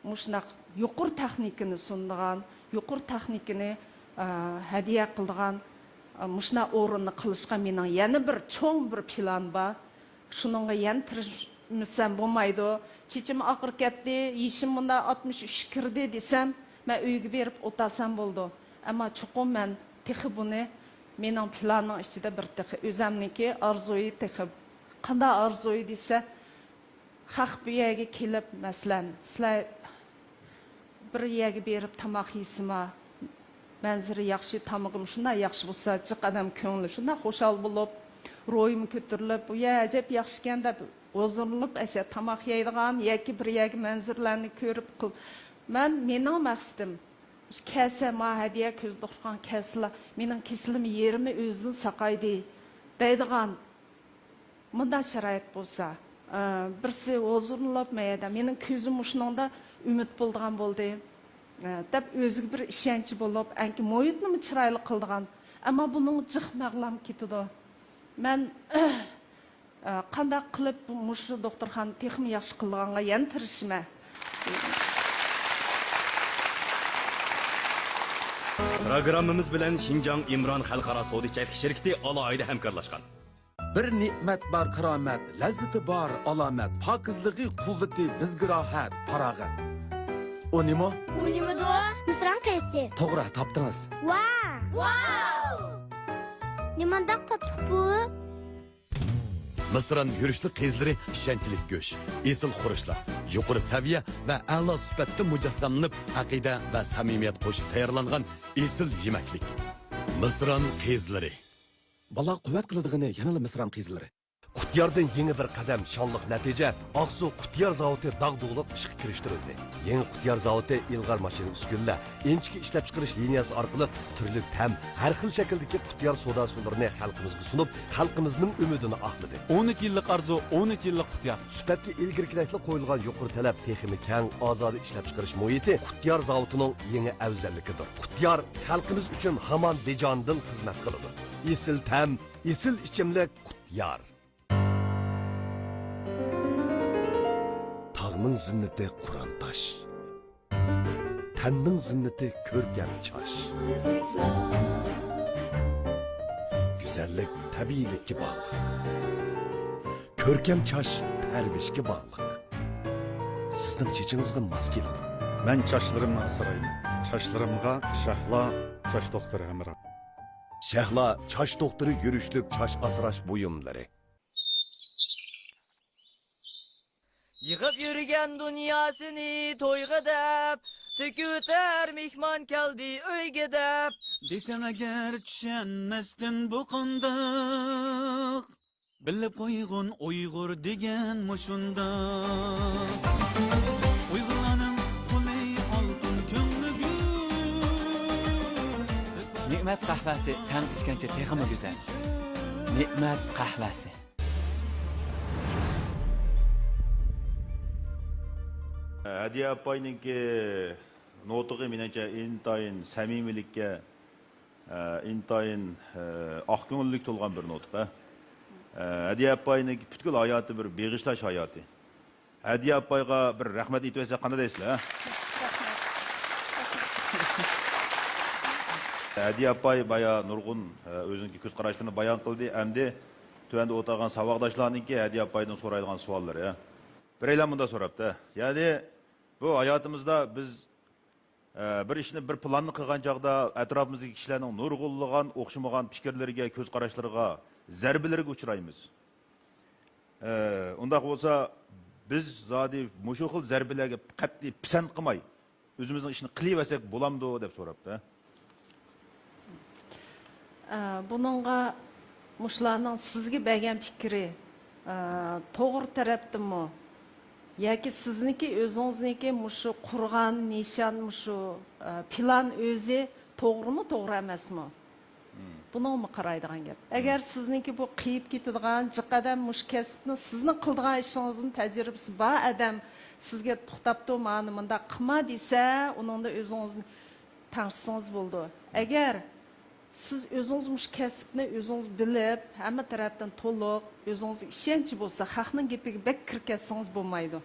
مۇشۇنداق يۇقىرى تېخنىكىنى سۇنىدىغان، يۇقىرى تېخنىكىنى، ئە، ھەدىيە قىلىدىغان، ئە، مۇشۇنداق ئورۇننى قىلىشقا مېنىڭ يەنە بىر چوڭ بىر پىلان بار. شۇنىڭغا يەنە تىرىشمىسام بولمايدۇ. چېچىم ئاقىرىپ كەتتى، يېشىم مۇندا ئاتمىش ئۈچكە كىردى دېسەم، مەن ئۆيگە بېرىپ ئولتۇرسام بولىدۇ. ئەمما چوقۇم مەن تېخى بۇنى مېنىڭ پىلاننىڭ ئىچىدە بىر تېخى ئۆزەمنىڭكى ئارزۇيى تېخى. قانداق ئارزۇيى دېسە، خەق بۇ يەرگە كېلىپ، مەسىلەن، سىلەر بىر يەرگە بېرىپ تاماق يېسىما، مەنزىرە ياخشى، تامىقىم شۇنداق ياخشى بولسا، جىق ئادەم كۆڭلى شۇنداق خۇشال بولۇپ، روھىمۇ كۆتۈرۈلۈپ، بۇ يەر ئەجەب ياخشىكەن دەپ ھۇزۇرلىنىپ، ئەشە تاماق يەيدىغان ياكى بىر يەرگە مەنزىرىلەرنى كۆرۈپ قىل-، مەن، مېنىڭ مەقسىتىم، كەلسە ما ھەدىيە كۆز دوختۇرخانىغا كەلسىلا، مېنىڭ كېسىلىم يېرىمى ئۆزىدىن ساقايدى دەيدىغان مۇنداق شارائىت بولسا، ئە، بىرسى ھۇزۇرلىنىپ، مەيەدە مېنىڭ كۆزۈم مۇشۇنىڭدا ئۈمىد بولىدىغان بولدى، ئە، دەپ ئۆزىگە بىر ئىشەنچى بولۇپ، ئەنكى مۇھىتنىمۇ چىرايلىق قىلىدىغان. ئەمما بۇنىڭ جىق مەغلام كېتىدۇ. مەن، ئە، قانداق قىلىپ بۇ، مۇشۇ دوختۇرخانىنى تېخىمۇ ياخشى قىلىدىغانغا يەنە تىرىشىمەن. پروگراممىمىز بىلەن شىنجاڭ ئىمران خەلقئارا سودا چەكلىك شىركىتى ئالاھىدە ھەمكارلاشقان. بىر نېمەت بار كارامەت، لەززىتى بار ئالامەت، پاكىزلىقى قۇۋۋىتى بىزگە راھەت، پاراغەت. ئۇ نېمە؟ ئۇ نېمىدۇ؟ مىسران قىيىسى. توغرا تاپتىڭىز. ۋاو! ۋاو! نېمانداق تاتلىق بۇ؟ مىسران يۈرۈشلۈك قىيىزلىرى ئىشەنچلىك گۆش، ئېسىل خۇرۇچلار، يۇقىرى سەۋىيە ۋە ئەلا سۈپەتتە مۇجەسسەملىنىپ، ئەقىدە ۋە سەمىمىيەت قوشۇپ تەييارلانغان ئېسىل يېمەكلىك. مىسران قىيىزلىرى. بالا قۇۋۋەت قىلىدىغىنى يەنىلا مىسران قىيىزلىرى. قۇتياردىن يېڭى بىر قەدەم، شانلىق نەتىجە. ئاقسۇ قۇتيار زاۋۇتى داغدۇغىلىق ئىشقا كىرىشتۈرۈلدى. يېڭى قۇتيار زاۋۇتى ئىلغار ماشىنا ئۈسكۈنىلەر، ئىنچىكە ئىشلەپچىقىرىش لىنىيەسى ئارقىلىق تۈرلۈك تەم، ھەر خىل شەكىلدىكى قۇتيار سودا سۇلىرىنى خەلقىمىزگە سۇنۇپ، خەلقىمىزنىڭ ئۈمىدىنى ئاقلىدى. ئون ئۈچ يىللىق ئارزۇ، ئون ئۈچ يىللىق قۇتيار. سۈپەتكە ئىلگىرىكىدەكلا قويۇلغان يۇقىرى تەلەپ تېخىمۇ كەڭ، ئازادە ئىشلەپچىقىرىش مۇھىتى قۇتيار زاۋۇتىنىڭ يېڭى ئەۋزەللىكىدۇر. قۇتيار خەلقىمىز ئۈچۈن ھامان بىجانىدىل خىزمەت قىلىدۇ. ئېسىل تەم، ئېسىل ئىچىملىك قۇتيار. تاغنىڭ زىننىتى قۇرام تاش. تەننىڭ زىننىتى كۆركەم چاچ. گۈزەللىك تەبىئىيلىككە باغلىق. كۆركەم چاچ پەرۋىشكە باغلىق. سىزنىڭ چېچىڭىزغا ماس كېلىدۇ. مەن چاچلىرىمنى ئاسرايمەن. چاچلىرىمغا شەھلا چاچ دوختۇرى ھەمراھ. شەھلا چاچ دوختۇرى يۈرۈشلۈك چاچ ئاسراش بۇيۇملىرى. يىغىپ يۈرگەن دۇنياسىنى تويغا دەپ، تۆكۈۋېتەر مېھمان كەلدى ئۆيگە دەپ. دېسەڭ ئەگەر چۈشەنمەستىن بۇ قانداق؟ بىلىپ قويغىن ئۇيغۇر دېگەن مۇشۇنداق. ئۇيغۇرلارنىڭ قولى ئالتۇن كۆڭلى گۈل. نېمەت قەھۋەسى تەڭ ئىچكەنچە تېخىمۇ گۈزەل. نېمەت قەھۋەسى. ھەدىيە ئاپاينىڭكى نۇتۇقى مېنىڭچە ئىنتايىن سەمىمىيلىككە، ئە، ئىنتايىن، ئە، ئاق كۆڭۈللۈك تولغان بىر نۇتۇق، ئە. ئە، ھەدىيە ئاپاينىڭكى پۈتكۈل ھاياتى بىر بېغىشلاش ھاياتى. ھەدىيە ئاپايغا بىر رەھمەت ئېيتىۋەتسەك قانداق دەيسىلەر، ھە؟ ھەدىيە ئاپاي بايا نۇرغۇن، ئە، ئۆزىنىڭكى كۆز قاراشلىرىنى بايان قىلدى. ئەمدى تۆۋەندە ئولتۇرغان ساۋاقداشلارنىڭكى ھەدىيە ئاپايدىن سورايدىغان سوئاللىرى، ھە؟ بىرەيلەن مۇنداق سوراپتۇ. يەنى بۇ ھاياتىمىزدا بىز، ئە، بىر ئىشنى، بىر پىلاننى قىلغان چاغدا ئەتراپىمىزدىكى كىشىلەرنىڭ نۇرغۇنلىغان ئوخشىمىغان پىكىرلىرىگە، كۆز قاراشلىرىغا، زەربىلىرىگە ئۇچرايمىز. ئە، ئۇنداق بولسا، بىز زادى مۇشۇ خىل زەربىلەرگە قەتئىي پىسەنت قىلماي، ئۆزىمىزنىڭ ئىشىنى قىلىۋەرسەك بولامدۇ دەپ سوراپتۇ. ئە، بۇنىڭغا مۇشۇلارنىڭ سىزگە بەرگەن پىكرى، ئە، توغرا تەرەپتىنمۇ ياكى سىزنىڭكى ئۆزىڭىزنىڭكى مۇشۇ قۇرغان نىشان، مۇشۇ، ئە، پىلان ئۆزى توغرىمۇ، توغرا ئەمەسمۇ؟ بۇنىڭغىمۇ قارايدىغان گەپ. ئەگەر سىزنىڭكى بۇ قېيىپ كېتىدىغان جىق ئادەم مۇشۇ كەسىپنى، سىزنىڭ قىلىدىغان ئىشىڭىزنى تەجرىبىسى بار ئادەم سىزگە توختاپتۇ، مانا مۇنداق قىلما دېسە، ئۇنىڭدا ئۆزىڭىزنى تەڭشىسىڭىز بولىدۇ. ئەگەر سىز ئۆزىڭىز مۇشۇ كەسىپنى ئۆزىڭىز بىلىپ، ھەممە تەرەپتىن تولۇق، ئۆزىڭىزگە ئىشەنچ بولسا، خەقنىڭ گېپىگە بەك كىرىپ كەتسىڭىز بولمايدۇ.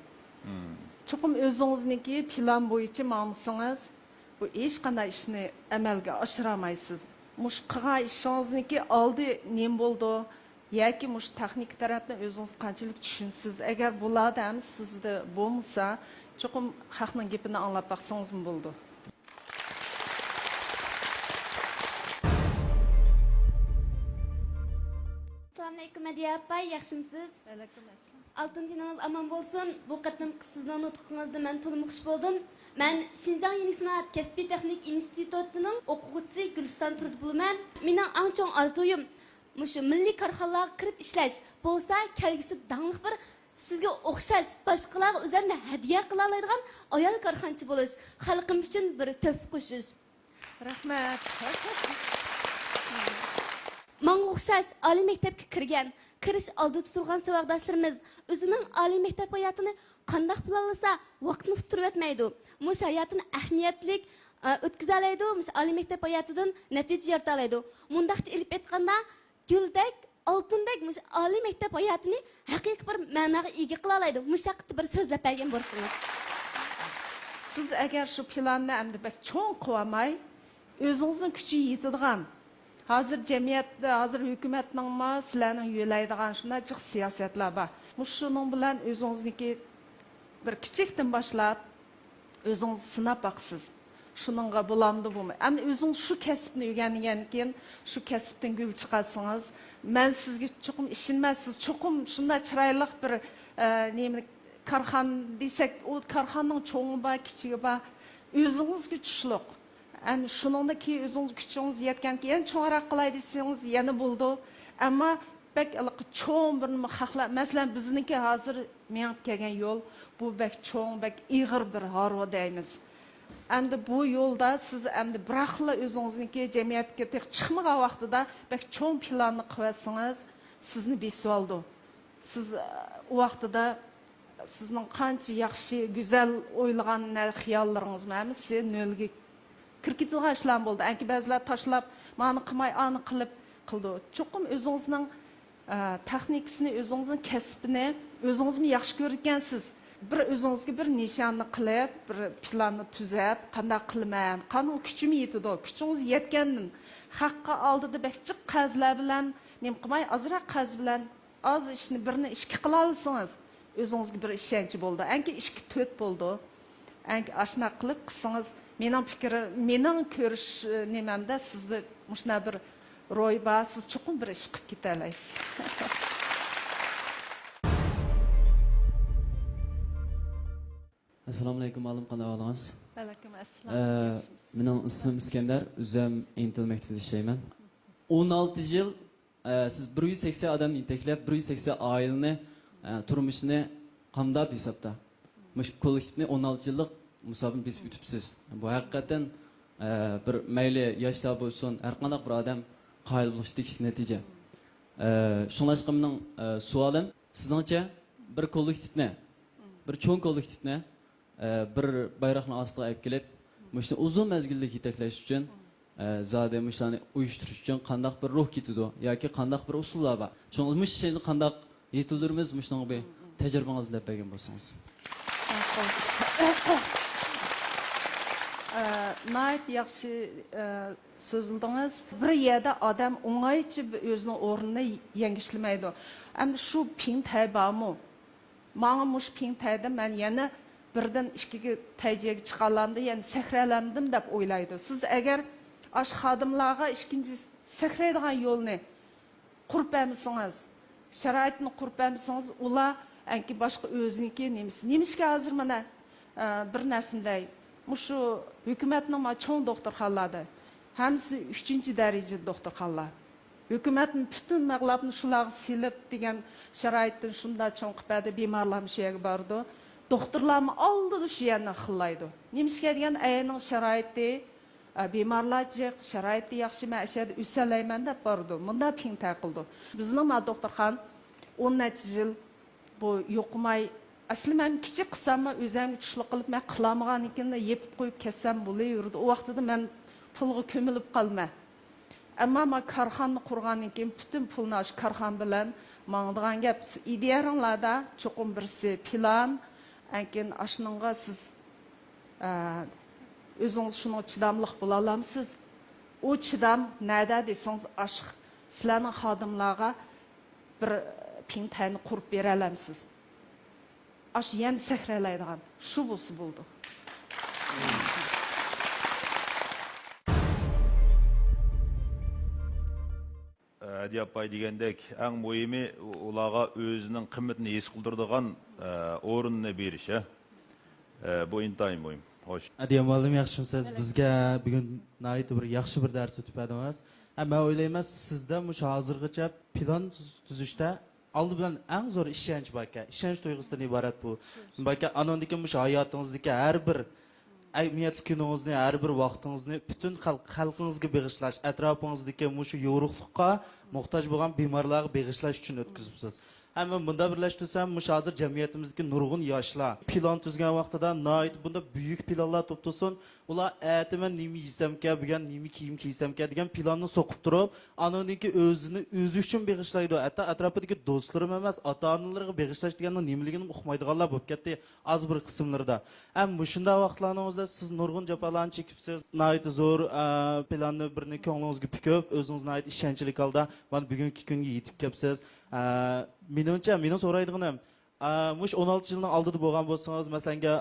چوقۇم ئۆزىڭىزنىڭكى پىلان بويىچە ماڭمىسىڭىز، بۇ ھېچقانداق ئىشنى ئەمەلگە ئاشۇرالمايسىز. مۇشۇ قىلغان ئىشىڭىزنىڭكى ئالدى نېمە بولىدۇ؟ ياكى مۇشۇ تېخنىكا تەرەپنى ئۆزىڭىز قانچىلىك چۈشىنىسىز؟ ئەگەر بۇلاردا ھەممىسى سىزدە بولمىسا، چوقۇم خەقنىڭ گېپىنى ئاڭلاپ باقسىڭىزمۇ بولىدۇ. ئەسسالامۇئەلەيكۇم، مەدىيە ئاپاي، ياخشىمۇسىز؟ ۋەئەلەيكۇم ئەسسالام. ئالتۇن تېنىڭىز ئامان بولسۇن. بۇ قېتىمقى سىزنىڭ نۇتقىڭىزدىن مەن تولىمۇ خۇش بولدۇم. مەن شىنجاڭ يېڭىلىك سانائەت كەسپىي تېخنىك ئىنستىتۇتىنىڭ ئوقۇغۇچىسى گۈلىستان تۇردى بولىمەن. مېنىڭ ئەڭ چوڭ ئارزۇيۇم مۇشۇ مىللىي كارخانىلارغا كىرىپ ئىشلەش، بولسا كەلگۈسىدە داڭلىق بىر سىزگە ئوخشاش باشقىلارغا ئۆزۈمنى ھەدىيە قىلالايدىغان ئايال كارخانىچى بولۇش، خەلقىم ئۈچۈن بىر تۆھپە قوشۇش. رەھمەت. ماڭا ئوخشاش ئالىي مەكتەپكە كىرگەن، كىرىش ئالدىدا تۇرغان ساۋاقداشلىرىمىز ئۆزىنىڭ ئالىي مەكتەپ ھاياتىنى قانداق پىلانلىسا، ۋاقىتنى ئۇتتۇرۇۋەتمەيدۇ. مۇشۇ ھاياتىنى ئەھمىيەتلىك، ئە، ئۆتكۈزەلەيدۇ، مۇشۇ ئالىي مەكتەپ ھاياتىدىن نەتىجە يارىتالايدۇ. مۇنداقچە ئېلىپ ئېيتقاندا، گۈلدەك، ئالتۇندەك مۇشۇ ئالىي مەكتەپ ھاياتىنى ھەقىقىي بىر مەناغا ئىگە قىلالايدۇ. مۇشۇ ھەققىدە بىر سۆزلەپ بەرگەن بولسىڭىز. سىز ئەگەر شۇ پىلاننى ئەمدى بەك چوڭ قىلىۋالماي، ئۆزىڭىزنىڭ كۈچى يېتىدىغان، ھازىر جەمئىيەتتە، ھازىر ھۆكۈمەتنىڭمۇ سىلەرنىڭ يۆلەيدىغان شۇنداق جىق سىياسەتلەر بار. مۇشۇنىڭ بىلەن ئۆزىڭىزنىڭكى بىر كىچىكتىن باشلاپ، ئۆزىڭىزنى سىناپ باقىسىز. شۇنىڭغا بولامدۇ، بۇمۇ؟ ئەمدى ئۆزىڭىز شۇ كەسىپنى ئۆگەنگەندىن كېيىن، شۇ كەسىپتىن گۈل چىقارسىڭىز، مەن سىزگە چوقۇم ئىشىنىمەن. سىز چوقۇم شۇنداق چىرايلىق بىر، ئە، نېمىنى، كارخانا دېسەك، ئۇ كارخانىنىڭ چوڭى بار، كىچىكى بار. ئۆزىڭىزگە چۈشلۈق. ئەنە شۇنىڭدىن كېيىن ئۆزىڭىز كۈچىڭىز يەتكەن كېيىن، يەنە چوڭراق قىلاي دېسىڭىز، يەنە بولىدۇ. ئەمما بەك ھېلىقى چوڭ بىر نېمە خەقلەر، مەسىلەن، بىزنىڭكى ھازىر مېڭىپ كەلگەن يول، بۇ بەك چوڭ، بەك ئېغىر بىر ھارۋا دەيمىز. ئەمدى بۇ يولدا سىز ئەمدى بىراقلا ئۆزىڭىزنىڭكى جەمئىيەتكە تېخى چىقمىغان ۋاقتىدا بەك چوڭ پىلاننى قىلىۋەتسىڭىز، سىزنى بېسىۋالىدۇ. سىز، ئە، ئۇ ۋاقتىدا سىزنىڭ قانچە ياخشى، گۈزەل ئويلىغان نە-، خىياللىرىڭىزمۇ ھەممىسى نۆلگە كىرىپ كېتىدىغان ئىشلارمۇ بولىدۇ. ئەنكى بەزىلەر تاشلاپ، مانى قىلماي، ئانى قىلىپ قىلىدۇ. چوقۇم ئۆزىڭىزنىڭ، ئە، تېخنىكىسىنى، ئۆزىڭىزنىڭ كەسپىنى ئۆزىڭىزمۇ ياخشى كۆرىدىكەنسىز. بىر ئۆزىڭىزگە بىر نىشاننى قىلىپ، بىر پىلاننى تۈزەپ، قانداق قىلىمەن، قانداق كۈچۈم يېتىدۇ، كۈچىڭىز يەتكەندىن خەققە ئالدىدا بەك جىق قەرزلەر بىلەن نېمە قىلماي، ئازراق قەرز بىلەن ئاز ئىشنى، بىرنى ئىككى قىلالىسىڭىز، ئۆزىڭىزگە بىر ئىشەنچ بولىدۇ. ئەنكى ئىككى تۆت بولىدۇ. ئەنكى ئاشۇنداق قىلىپ قىلسىڭىز، مېنىڭ پىكرىم، مېنىڭ كۆرۈش، ئى، نېمەمدە سىزدە مۇشۇنداق بىر روھى بار، سىز چوقۇم بىر ئىش قىلىپ كېتەلەيسىز. ئەسسالامۇئەلەيكۇم، ئالىم، قانداق ئەھۋالىڭىز؟ ۋەئەلەيكۇم ئەسسالام. ئە، ياخشىمىز. مېنىڭ ئىسمىم ئىسكەندەر، ئۆزۈم ئىنتېل مەكتىپىدە ئىشلەيمەن. ئون ئالتە يىل، ئە، سىز بىر يۈز سەكسەن ئادەمنى يېتەكلەپ، بىر يۈز سەكسەن ئائىلىنى، ئە، تۇرمۇشىنى قامداپ ھېسابتا. مۇشۇ كوللېكتىپنى ئون ئالتە يىللىق مۇساپىنى بېسىپ ئۆتۈپسىز. بۇ ھەقىقەتەن، ئە، بىر مەيلى ياشلار بولسۇن، ھەر قانداق بىر ئادەم قايىل بولۇشقا تېگىشلىك نەتىجە. ئە، شۇڭلاشقا مېنىڭ، ئە، سوئالىم، سىزنىڭچە بىر كوللېكتىپنى، بىر چوڭ كوللېكتىپنى، ئە، بىر بايراقنىڭ ئاستىغا ئېلىپ كېلىپ، مۇشۇنى ئۇزۇن مەزگىللىك يېتەكلەش ئۈچۈن، ئە، زادى مۇشۇلارنى ئۇيۇشتۇرۇش ئۈچۈن قانداق بىر روھ كېتىدۇ ياكى قانداق بىر ئۇسۇللار بار؟ شۇڭا مۇشۇ ئىشنى قانداق يېتىلدۈرىمىز، مۇشۇنىڭغا بىر تەجرىبىڭىزنى دەپ بەرگەن بولسىڭىز. ئە، ناھايىتى ياخشى، ئە، سۆزلىدىڭىز. بىر يەردە ئادەم ئوڭايچە بىر ئۆزىنىڭ ئورنىنى يەڭگۈشلىمەيدۇ. ئەمدى شۇ پىڭ تەي بارمۇ؟ ماڭا مۇشۇ پىڭ تەيدە مەن يەنە بىردىن ئىككىگە تەيجىگە چىقالامدىم، يەنە سەكرەلەمدىم دەپ ئويلايدۇ. سىز ئەگەر ئاشۇ خادىملارغا ئىككىنچى سەكرەيدىغان يولنى قۇرۇپ بەرمىسىڭىز، شارائىتنى قۇرۇپ بەرمىسىڭىز، ئۇلار ئەنكى باشقا ئۆزىنىڭكى نېمىسى. نېمىشقا ھازىر مانا، ئە، بىر نەرسىنى دەي، مۇشۇ ھۆكۈمەتنىڭ ما چوڭ دوختۇرخانىلاردا ھەممىسى ئۈچىنچى دەرىجىلىك دوختۇرخانىلار. ھۆكۈمەتمۇ پۈتۈن مەبلەغنى شۇلارغا سېلىپ دېگەن شارائىتتىن شۇنداق چوڭ قىلىپ بەردى، بىمارلارمۇ شۇ يەرگە بارىدۇ. دوختۇرلارمۇ ئالدىدا شۇ يەرنى خىللايدۇ. نېمىشقا دېگەن ئەينىڭ شارائىتى ئە، بىمارلار جىق، شارائىتى ياخشى، مەن ئەشەدە ئۆسەلەيمەن دەپ بارىدۇ. مۇنداق پىڭ تەقىلدۇ. بىزنىڭ ما دوختۇرخانا ئون نەچچە يىل بۇ يوقىماي، ئەسلى مەن كىچىك قىلساممۇ ئۆزەمگە چۈشلۈك قىلىپ، مەن قىلالمىغاندىن كېيىن يېپىپ قويۇپ كەتسەم بولۇۋېرىدۇ. ئۇ ۋاقتىدا مەن پۇلغا كۆمۈلۈپ قالىمەن. ئەمما ما كارخانىنى قۇرغاندىن كېيىن پۈتۈن پۇلنى ئاشۇ كارخانا بىلەن ماڭىدىغان گەپ. سىز ئىدىيەڭلاردا چوقۇم بىرسى پىلان، ئەنكىن ئاشۇنىڭغا سىز، ئە، ئۆزىڭىز شۇنىڭغا چىداملىق بولالامسىز؟ ئۇ چىدام نەدە دېسىڭىز، ئاشۇ سىلەرنىڭ خادىملارغا بىر پىڭتەنى قۇرۇپ بېرەلەمسىز؟ ئاشۇ يەنە سەكرەلەيدىغان شۇ بولسا بولىدۇ. ھەدىيە ئاپاي دېگەندەك، ئەڭ مۇھىمى ئۇلارغا ئۆزىنىڭ قىممىتىنى ھېس قىلدۇرىدىغان ئورۇننى بېرىش. بۇ ئىنتايىن مۇھىم. خوش. ئەدىيە مۇئەللىم، ياخشىمۇسىز؟ بىزگە بۈگۈن ناھايىتى بىر ياخشى بىر دەرس ئۆتۈپ بەردىڭىز. ھە، مەن ئويلايمەن، سىزدە مۇشۇ ھازىرغىچە پىلان تۈز- تۈزۈشتە ئالدى بىلەن ئەڭ زور ئىشەنچ باركەن. ئىشەنچ تۇيغۇسىدىن ئىبارەت بۇ. باركەن، ئانىڭدىن كېيىن مۇشۇ ھاياتىڭىزدىكى ھەر بىر ئەھمىيەتلىك كۈنىڭىزنى، ھەر بىر ۋاقتىڭىزنى پۈتۈن خەلق، خەلقىڭىزگە بېغىشلاش، ئەتراپىڭىزدىكى مۇشۇ يورۇقلۇققا موھتاج بولغان بىمارلارغا بېغىشلاش ئۈچۈن ئۆتكۈزۈپسىز. ھەم مۇنداق بىرلەشتۈرسەم، مۇشۇ ھازىر جەمئىيىتىمىزدىكى نۇرغۇن ياشلار پىلان تۈزگەن ۋاقتىدا ناھايىتى بۇنداق بۈيۈك پىلانلار تۇتۇپ تۇرسۇن، ئۇلار ئەتە مەن نېمە يېسەمكە، بۈگۈن نېمە كىيىم كىيسەمكە دېگەن پىلاننى سوقۇپ تۇرۇپ، ئانىڭدىن كېيىن ئۆزىنى ئۆزى ئۈچۈن بېغىشلايدۇ. ھەتتا ئەتراپىدىكى دوستلىرىمۇ ئەمەس، ئاتا-ئانىلىرىغا بېغىشلاش دېگەننىڭ نېمىلىكىنىمۇ ئۇقمايدىغانلار بولۇپ كەتتى. ئاز بىر قىسىملىرىدا. ھەم مۇشۇنداق ۋاقىتلارنىڭ ئۆزىدە سىز نۇرغۇن جاپالارنى چېكىپسىز. ناھايىتى زور، ئە، پىلاننى بىرنى كۆڭلىڭىزگە پۈكۈپ، ئۆزىڭىز ناھايىتى ئىشەنچلىك ھالدا مانا بۈگۈنكى كۈنگە يېتىپ كەپسىز. ئە، مېنىڭچە، مېنىڭ سورايدىغىنىم، ئە، مۇشۇ ئون ئالتە يىلنىڭ ئالدىدا بولغان بولسىڭىز، مەسىلەنگە،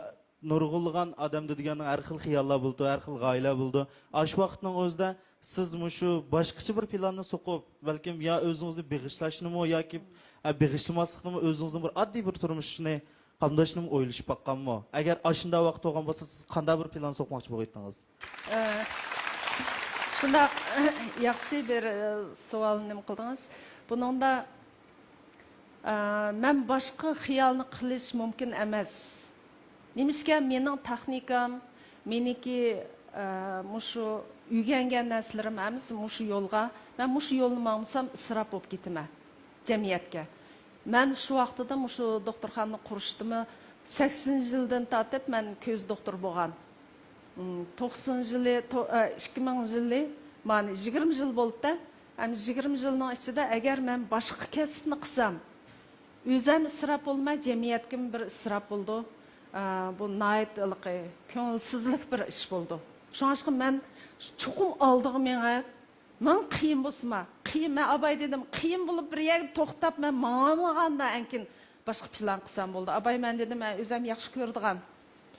نۇرغۇنلىغان ئادەمدە دېگەننىڭ ھەر خىل خىياللار بولىدۇ، ھەر خىل غايىلەر بولىدۇ. ئاشۇ ۋاقىتنىڭ ئۆزىدە سىز مۇشۇ باشقىچە بىر پىلاننى سوقۇپ، بەلكىم يا ئۆزىڭىزنى بېغىشلاشنىمۇ ياكى، ئە، بېغىشلىماسلىقنىمۇ، ئۆزىڭىزنىڭ بىر ئاددىي بىر تۇرمۇشنى قامداشنىمۇ ئويلىشىپ باققانمۇ؟ ئەگەر ئاشۇنداق ۋاقىت بولغان بولسا، سىز قانداق بىر پىلان سوقماقچى بولغىيتتىڭىز؟ ئە، شۇنداق ياخشى بىر، ئە، سوئالنى نېمە قىلدىڭىز. بۇنىڭدا، ئە، مەن باشقا خىيالنى قىلىش مۇمكىن ئەمەس. نېمىشقا مېنىڭ تېخنىكام، مېنىڭكى، ئە، مۇشۇ ئۆگەنگەن نەرسىلىرىم ھەممىسى مۇشۇ يولغا، مەن مۇشۇ يولنى ماڭمىسام ئىسراپ بولۇپ كېتىمەن جەمئىيەتكە. مەن شۇ ۋاقتىدا مۇشۇ دوختۇرخانىنى قۇرۇشتىمۇ سەكسىنىنچى يىلدىن تارتىپ مەن كۆز دوختۇرى بولغان. توقسىنىنچى يىلى، تو-، ئە، ئىككى مىڭىنچى يىلى، مانا يىگىرمە يىل بولدى. ھەم يىگىرمە يىلنىڭ ئىچىدە ئەگەر مەن باشقا كەسىپنى قىلسام، ئۆزەم ئىسراپ بولىمەن، جەمئىيەتكىمۇ بىر ئىسراپ بولىدۇ. ئە، بۇ ناھايىتى ھېلىقى كۆڭۈلسىزلىك بىر ئىش بولىدۇ. شۇڭلاشقا مەن چوقۇم ئالدىغا مېڭىپ، ماڭا قىيىن بولسىمۇ، قىيىن، مەن ئاباي دېدىم، قىيىن بولۇپ بىر يەرگە توختاپ، مەن ماڭالمىغاندا ئەنكىن باشقا پىلان قىلسام بولدى. ئاباي، مەن دېدىم، مەن ئۆزەم ياخشى كۆرىدىغان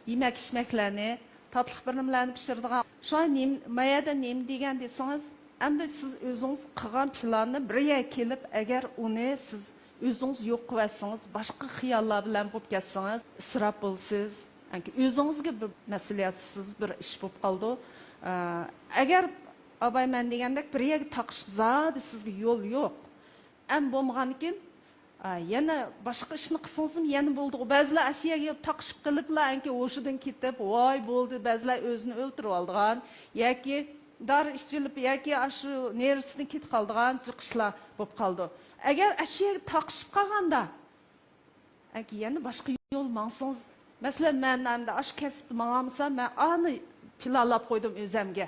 يېمەك ئىچمەكلەرنى، تاتلىق بىر نېمىلەرنى پىشۇرىدىغان. شۇڭا نېمە، ما يەردە نېمە دېگەن دېسىڭىز، ئەمدى سىز ئۆزىڭىز قىلغان پىلاننى بىر يەرگە كېلىپ، ئەگەر ئۇنى سىز ئۆزىڭىز يوق قىلىۋەتسىڭىز، باشقا خىياللار بىلەن بولۇپ كەتسىڭىز، ئىسراپ بولىسىز. ئۆزىڭىزگە بىر مەسئۇلىيەتسىز بىر ئىش بولۇپ قالىدۇ. ئە، ئەگەر ئاباي مەن دېگەندەك بىر يەرگە تاقىشىپ زادى سىزگە يول يوق. ئەم بولمىغاندىكىن، ئە، يەنە باشقا ئىشنى قىلسىڭىزمۇ يەنە بولىدىغۇ. بەزىلەر ئاشۇ يەرگە تاقىشىپ قېلىپلا ئەنكى ھوشىدىن كېتىپ، ۋاي بولدى، بەزىلەر ئۆزىنى ئۆلتۈرۈۋالىدىغان ياكى دارى ئىچىلىپ ياكى ئاشۇ نېرۋىسىدىن كېتىپ قالىدىغان جىق ئىشلار بولۇپ قالىدۇ. ئەگەر ئاشۇ يەرگە تاقىشىپ قالغاندا، ئەگەر يەنە باشقا يول ماڭسىڭىز، مەسىلەن، مەن ئەمدى ئاشۇ كەسىپتە ماڭالمىسام، مەن ئانى پىلانلاپ قويدۇم ئۆزەمگە.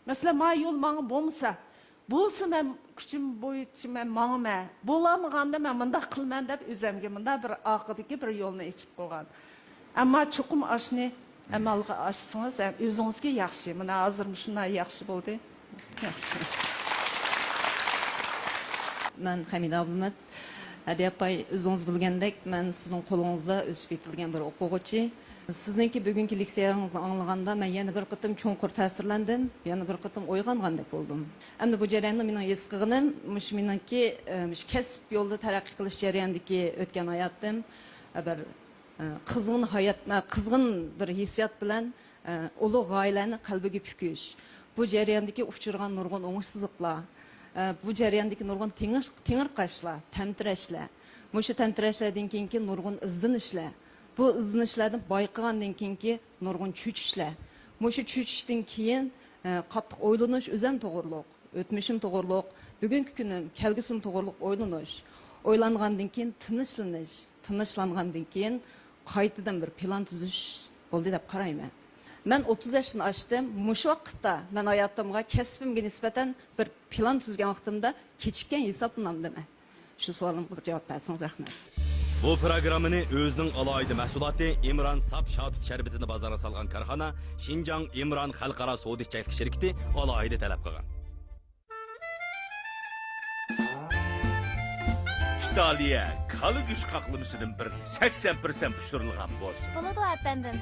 مەسىلەن، ما يول ماڭا بولمىسا، بولسا مەن كۈچۈم بويىچە مەن ماڭىمەن، بولالمىغاندا مەن مۇنداق قىلىمەن دەپ ئۆزەمگە مۇنداق بىر ئارقىدىكى بىر يولنى ئېچىپ قويغان. ئەمما چوقۇم ئاشۇنى ئەمەلگە ئاشسىڭىز، ھەم ئۆزىڭىزگە ياخشى. مانا ھازىر مۇشۇنداق ياخشى بولدى. ياخشى. مەن خەمىدە ئابلىمەت. ھەدىيە ئاپاي، ئۆزىڭىز بىلگەندەك، مەن سىزنىڭ قولىڭىزدا ئۆسۈپ يېتىلگەن بىر ئوقۇغۇچى. سىزنىڭكى بۈگۈنكى لېكسىيەڭىزنى ئاڭلىغاندا، مەن يەنە بىر قېتىم چوڭقۇر تەسىرلەندىم، يەنە بىر قېتىم ئويغانغاندەك بولدۇم. ئەمدى بۇ جەرياندا مېنىڭ ھېس قىلغىنىم، مۇشۇ مېنىڭكى، ئە، مۇشۇ كەسىپ يولىدا تەرەققىي قىلىش جەريانىدىكى ئۆتكەن ھاياتىم، ئە، بىر، ئە، قىزغىن ھايات، ئە، قىزغىن بىر ھېسسىيات بىلەن ئە، ئۇلۇغ غايىلەرنى قەلبىگە پۈكۈش، بۇ جەرياندىكى ئۇچرىغان نۇرغۇن ئوڭۇشسىزلىقلار، ئە، بۇ جەرياندىكى نۇرغۇن تېڭىر-، تېڭىرقاشلار، تەمتىرەشلەر، مۇشۇ تەمتىرەشلەردىن كېيىنكى نۇرغۇن ئىزدىنىشلەر، بۇ ئىزدىنىشلەردىن بايقىغاندىن كېيىنكى نۇرغۇن چۆچۈشلەر، مۇشۇ چۆچۈشتىن كېيىن ئە، قاتتىق ئويلىنىش ئۆزۈم توغرۇلۇق، ئۆتمۈشۈم توغرۇلۇق، بۈگۈنكى كۈنۈم، كەلگۈسىم توغرۇلۇق ئويلىنىش. ئويلانغاندىن كېيىن تىنچلىنىش، تىنچلانغاندىن كېيىن قايتىدىن بىر پىلان تۈزۈش بولدى دەپ قارايمەن. مەن ئوتتۇز ياشتىن ئاشتىم. مۇشۇ ۋاقىتتا مەن ھاياتىمغا، كەسپىمگە نىسبەتەن بىر پىلان تۈزگەن ۋاقتىمدا كېچىككەن ھېسابلىنامدىمەن؟ شۇ سوئالىمغا بىر جاۋاب بەرسىڭىز رەھمەت. بۇ پروگراممىنى ئۆزىنىڭ ئالاھىدە مەھسۇلاتى ئىمران ساپ شاتۇت شەربىتىنى بازارغا سالغان كارخانا شىنجاڭ ئىمران خەلقئارا سودا چەكلىك شىركىتى ئالاھىدە تەلەپ قىلغان. ئىتالىيە كالا گۆش قاقلىمىسىدىن بىرنى، سەكسەن پىرسەنت پىشۇرۇلغان بولسا. بولىدۇ، ئەپەندىم.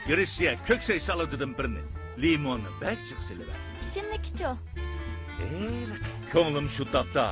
گرېتسىيە كۆك سەي سالاتىدىن بىرنى، لىموننى بەك جىق سېلىۋەر. ئىچىملىككىچۇ؟ ھېلىقى كۆڭلۈم شۇ تاپتا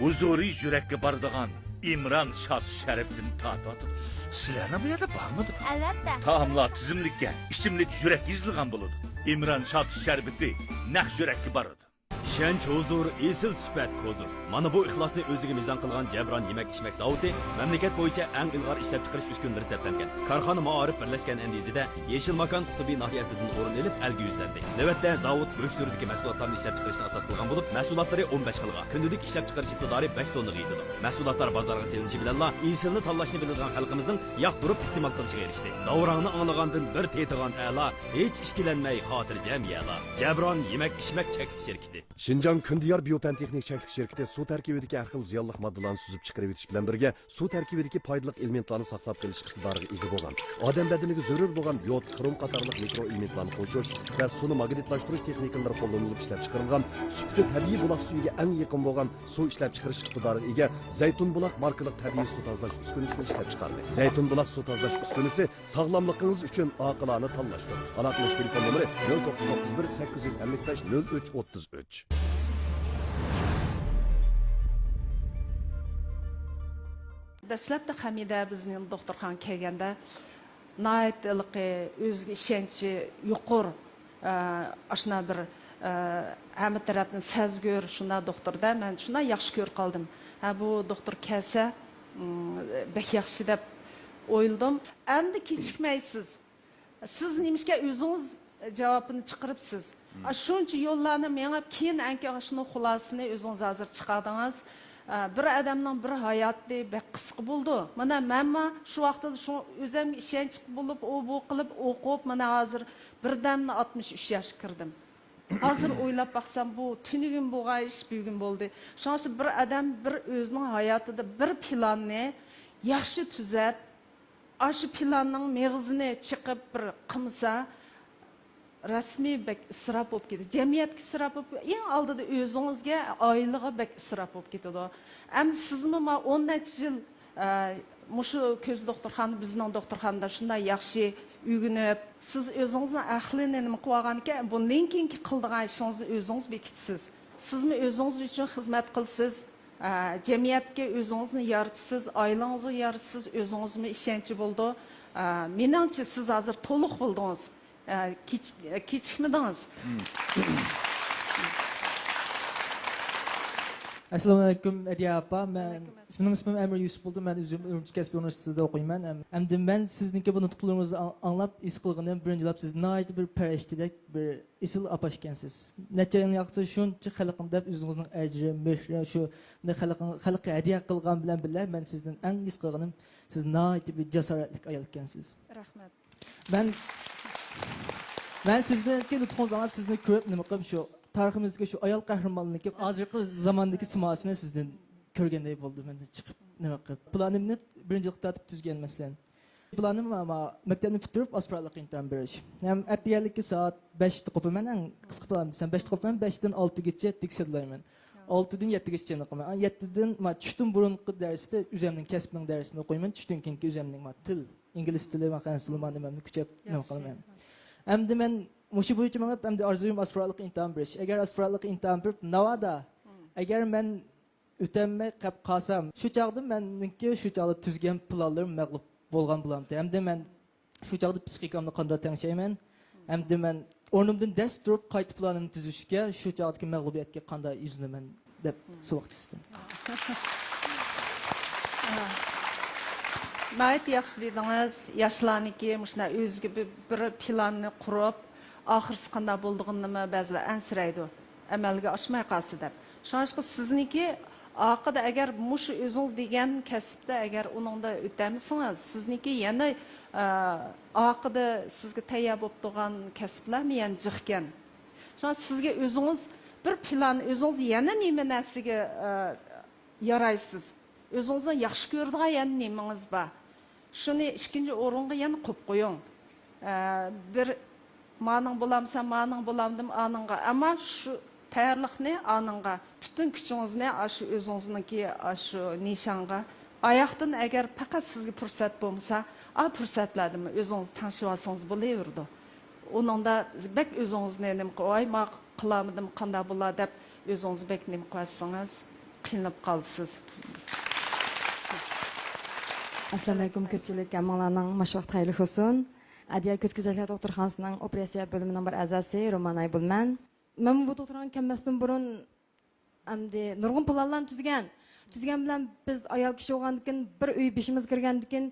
ھۇزۇرى يۈرەككە بارىدىغان ئىمران شاتۇت شەربىتىنى تارتىۋاتىدۇ. سىلەرنىڭ بۇ يەردە بارمىدۇ؟ ئەلۋەتتە. تائاملار تىزىملىككە ئىچىملىك يۈرەك يېزىلغان بولىدۇ. ئىمران شاتۇت شەربىتى نەق يۈرەككە بارىدۇ. ئىشەنچ ھۇزۇر، ئېسىل سۈپەت ھۇزۇر. مانا بۇ ئىخلاسنى ئۆزىگە مىزان قىلغان جەبران يېمەك ئىچمەك زاۋۇتى مەملىكەت بويىچە ئەڭ ئىلغار ئىشلەپچىقىرىش ئۈسكۈنىلىرى سەپلەنگەن. كارخانا مائارىپ بىرلەشكەن ئەندىزىدە يېشىل ماكان قۇتۇبى ناھىيەسىدىن ئورۇن ئېلىپ، ئەلگە يۈزلەندى. نۆۋەتتە زاۋۇت گۆش تۈرىدىكى مەھسۇلاتلارنى ئىشلەپچىقىرىشنى ئاساس قىلغان بولۇپ، مەھسۇلاتلىرى ئون بەش خىلغا، كۈندىلىك ئىشلەپچىقىرىش ئىقتىدارى بەش توننىغا يېتىدۇ. مەھسۇلاتلار بازارغا سېلىنىشى بىلەنلا ئېسىلنى تاللاشنى بىلىدىغان خەلقىمىزنىڭ ياقتۇرۇپ ئىستېمال قىلىشىغا ئېرىشتى. داۋراڭنى ئاڭلىغاندىن بىر تېتىغان ئەلا، ھېچ ئىككىلەنمەي خاتىرجەم يەلا. جەبران يېمەك ئىچمەك چەكلىك شىركىتى. شىنجاڭ كۈندىيار بىيوپەن تېخنىك چەكلىك شىركىتى سۇ تەركىبىدىكى ھەر خىل زىيانلىق ماددىلارنى سۈزۈپ چىقىرىۋېتىش بىلەن بىرگە، سۇ تەركىبىدىكى پايدىلىق ئېلېمېنتلارنى ساقلاپ قېلىش ئىقتىدارىغا ئىگە بولغان، ئادەم بەدىنىگە زۆرۈر بولغان يود، خروم قاتارلىق مىكرو ئېلېمېنتلارنى قوشۇش ۋە سۇنى ماگنىتلاشتۇرۇش تېخنىكىلىرى قوللىنىلىپ ئىشلەپچىقىرىلغان، سۈپىتى تەبىئىي بۇلاق سۈيىگە ئەڭ يېقىن بولغان سۇ ئىشلەپچىقىرىش ئىقتىدارىغا ئىگە زەيتۇن بۇلاق ماركىلىق تەبىئىي سۇ تازىلاش ئۈسكۈنىسىنى ئىشلەپچىقاردى. زەيتۇن بۇلاق سۇ تازىلاش ئۈسكۈنىسى ساغلاملىقىڭىز ئۈچۈن ئاقىلانە تاللاشتۇر. ئالاقىلىنىش تېلېفون نومۇرى: نۆل توققۇز توققۇز بىر، سەككىز يۈز ئەللىك بەش، نۆل ئۈچ ئوتتۇز ئۈچ. دەسلەپتە خەمىدە بىزنىڭ دوختۇرخانىغا كەلگەندە، ناھايىتى ھېلىقى ئۆزىگە ئىشەنچى يۇقىرى، ئە، ئاشۇنداق بىر، ئە، ھەممە تەرەپنى سەزگۈر، شۇنداق دوختۇردا مەن شۇنداق ياخشى كۆرۈپ قالدىم. ھە، بۇ دوختۇر كەلسە، ئىم، بەك ياخشى دەپ ئويلىدىم. ئەمدى كېچىكمەيسىز. سىز نېمىشقا ئۆزىڭىز جاۋابىنى چىقىرىپسىز؟ ئا، شۇنچە يوللارنى مېڭىپ، كېيىن ئەنكى ئاشۇنىڭ خۇلاسىسىنى ئۆزىڭىز ھازىر چىقاردىڭىز. ئە، بىر ئادەمنىڭ بىر ھاياتى بەك قىسقا بولىدۇ. مانا مەنمۇ شۇ ۋاقتىدا شۇ ئۆزۈمگە ئىشەنچ بولۇپ، ئۇ بۇ قىلىپ ئوقۇپ، مانا ھازىر بىردەملا ئاتمىش ئۈچ ياشقا كىردىم. ھازىر ئويلاپ باقسام، بۇ تۈنۈگۈن بولغان ئىش بۈگۈن بولدى. شۇنىڭ ئۈچۈن بىر ئادەم بىر ئۆزىنىڭ ھاياتىدا بىر پىلاننى ياخشى تۈزەپ، ئاشۇ پىلاننىڭ مېغىزىنى چېقىپ بىر قىلمىسا، رەسمىي بەك ئىسراپ بولۇپ كېتىدۇ. جەمئىيەتكە ئىسراپ بولۇپ، ئەڭ ئالدىدا ئۆزىڭىزگە، ئائىلىگە بەك ئىسراپ بولۇپ كېتىدۇ. ئەمدى سىزمۇ ما ئون نەچچە يىل، ئە، مۇشۇ كۆز دوختۇرخانا، بىزنىڭ دوختۇرخانىدا شۇنداق ياخشى ئۆگىنىپ، سىز ئۆزىڭىزنىڭ ئەقلىنى نېمە قىلىۋالغانىكەن، بۇندىن كېيىنكى قىلىدىغان ئىشىڭىزنى ئۆزىڭىز بېكىتىسىز. سىزمۇ ئۆزىڭىز ئۈچۈن خىزمەت قىلىسىز. ئە، جەمئىيەتكە ئۆزىڭىزنى يارىتىسىز، ئائىلىڭىزنى يارىتىسىز، ئۆزىڭىزمۇ ئىشەنچى بولىدۇ. ئە، مېنىڭچە، سىز ھازىر تولۇق بولدىڭىز. ئە، كېچ-، كېچىكمىدىڭىز. ئەسسالامۇئەلەيكۇم، ئەدىيە ئاپا. مەن، ئىسمىم ئەمىر يۈسۈپ بولدى. مەن ئۆزۈم ئۈرۈمچى كەسپىي ئۇنىۋېرسىتېتىدا ئوقۇيمەن. ئەم-، ئەمدى مەن سىزنىڭكى بۇ نۇتۇقلىرىڭىزنى ئاڭ-، ئاڭلاپ، ھېس قىلغىنىم، بىرىنچىلەپ، سىز ناھايىتى بىر پەرىشتىدەك بىر ئېسىل ئاپا ئىكەنسىز. نەچچە يىلنى ياقسىز شۇنچە خەلقنى دەپ ئۆزىڭىزنىڭ ئەجرى، مېھرى، شۇ خەلقنىڭ، خەلققە ھەدىيە قىلغان بىلەن بىللە، مەن سىزدىن ئەڭ ھېس قىلغىنىم، سىز ناھايىتى بىر جاسارەتلىك ئايال ئىكەنسىز. رەھمەت. مەن، مەن سىزنىڭكى نۇتقىڭىزنى ئاڭلاپ، سىزنى كۆرۈپ، نېمە قىلىپ، شۇ تارىخىمىزدىكى شۇ ئايال قەھرىمانلىرىنىڭكى ھازىرقى زاماندىكى سىماسىنى سىزدىن كۆرگەندەك بولدۇم، مەن چىقىپ، نېمە قىلىپ. پىلانىمنى بىرىنچىلىككە تارتىپ تۈزگەن، مەسىلەن. پىلانىم، ما-، ما-، مەكتەپنى پۈتتۈرۈپ، ئاسپىرانتلىققا ئىمتىھان بېرىش. ھەم ئەتىگەنلىكى سائەت بەشتە قوپىمەن، ئەڭ قىسقا پىلان دېسەم، بەشتە قوپىمەن، بەشتىن ئالتىگىچە دىكسىيە تىللايمەن. ئالتىدىن يەتتىگىچە چېنىقىمەن. ئا، يەتتىدىن، ما، چۈشتىن بۇرۇنقى دەرستە ئۆزۈمنىڭ كەسپىمنىڭ دەرسىنى ئوقۇيمەن، چۈشتىن كېيىنكى ئۆزۈمنىڭ، ما، تىل، ئىنگلىز تىلى، ما، قەنسۇلىما نېمەمنى كۈچەپ نېمە قىلىمەن. ئەمدى مەن مۇشۇ بويىچە مېڭىپ، ئەمدى ئارزۇيۇم ئاسپىرانتلىققا ئىمتىھان بېرىش. ئەگەر ئاسپىرانتلىققا ئىمتىھان بېرىپ، ناۋادا، ئەگەر مەن ئۆتەلمەي قېلىپ قالسام، شۇ چاغدا مېنىڭكى شۇ چاغدا تۈزگەن پىلانلىرىم مەغلۇپ بولغان بولامتى. ئەمدى مەن شۇ چاغدا پىسخىكامنى قانداق تەڭشەيمەن؟ ئەمدى مەن ئورنۇمدىن دەس تۇرۇپ، قايتا پىلانىمنى تۈزۈشكە، شۇ چاغدىكى مەغلۇبىيەتكە قانداق يۈزلىنىمەن دەپ سوئال قىلىشتىم. ناھايىتى ياخشى دېدىڭىز. ياشلارنىڭكى مۇشۇنداق ئۆزىگە بىر، بىر پىلاننى قۇرۇپ، ئاخىرسى قانداق بولىدىغىنىنىمۇ بەزىلەر ئەنسىرەيدۇ، ئەمەلگە ئاشماي قالسا دەپ. شۇڭلاشقا سىزنىڭكى ئارقىدا ئەگەر مۇشۇ ئۆزىڭىز دېگەن كەسىپتە ئەگەر ئۇنىڭدا ئۆتەلمىسىڭىز، سىزنىڭكى يەنە، ئە، ئارقىدا سىزگە تەييار بولۇپ تۇرغان كەسىپلەرمۇ يەنە جىقكەن. شۇڭا سىزگە ئۆزىڭىز بىر پىلان، ئۆزىڭىز يەنە نېمە نەرسىگە، ئە، يارايسىز؟ ئۆزىڭىزنىڭ ياخشى كۆرىدىغان يەنە نېمىڭىز بار؟ شۇنى ئىككىنچى ئورۇنغا يەنە قويۇپ قويۇڭ. ئە، بىر مانىڭ بولامسەن، مانىڭ بولامدىم ئانىڭغا. ئەمما شۇ تەييارلىقنى ئانىڭغا، پۈتۈن كۈچىڭىزنى ئاشۇ ئۆزىڭىزنىڭكى ئاشۇ نىشانغا. ئاياقتىن ئەگەر پەقەت سىزگە پۇرسەت بولمىسا، ئا پۇرسەتلەردىمۇ ئۆزىڭىز تەڭشىۋالسىڭىز بولۇۋېرىدۇ. ئۇنىڭدا بەك ئۆزىڭىزنى نېمە قىلىپ، ۋاي، ما قىلالمىدىم، قانداق بولا دەپ ئۆزىڭىزنى بەك نېمە قىلىۋەتسىڭىز، قىينىلىپ قالىسىز. ئەسسالامۇئەلەيكۇم كۆپچىلىك، ھەممىڭلارنىڭ ماش ۋاقتى خەيرلىك بولسۇن. ئەدىيە كۆز كېسەكلەر دوختۇرخانىسىنىڭ ئوپېراتسىيە بۆلۈمىنىڭ بىر ئەزاسى روماناي بولىمەن. مەن بۇ دوختۇرخانىغا كەلمەستىن بۇرۇن ئەمدى نۇرغۇن پىلانلارنى تۈزگەن. تۈزگەن بىلەن بىز ئايال كىشى بولغاندىكىن بىر ئۆي بېشىمىزغا كىرگەندىكىن،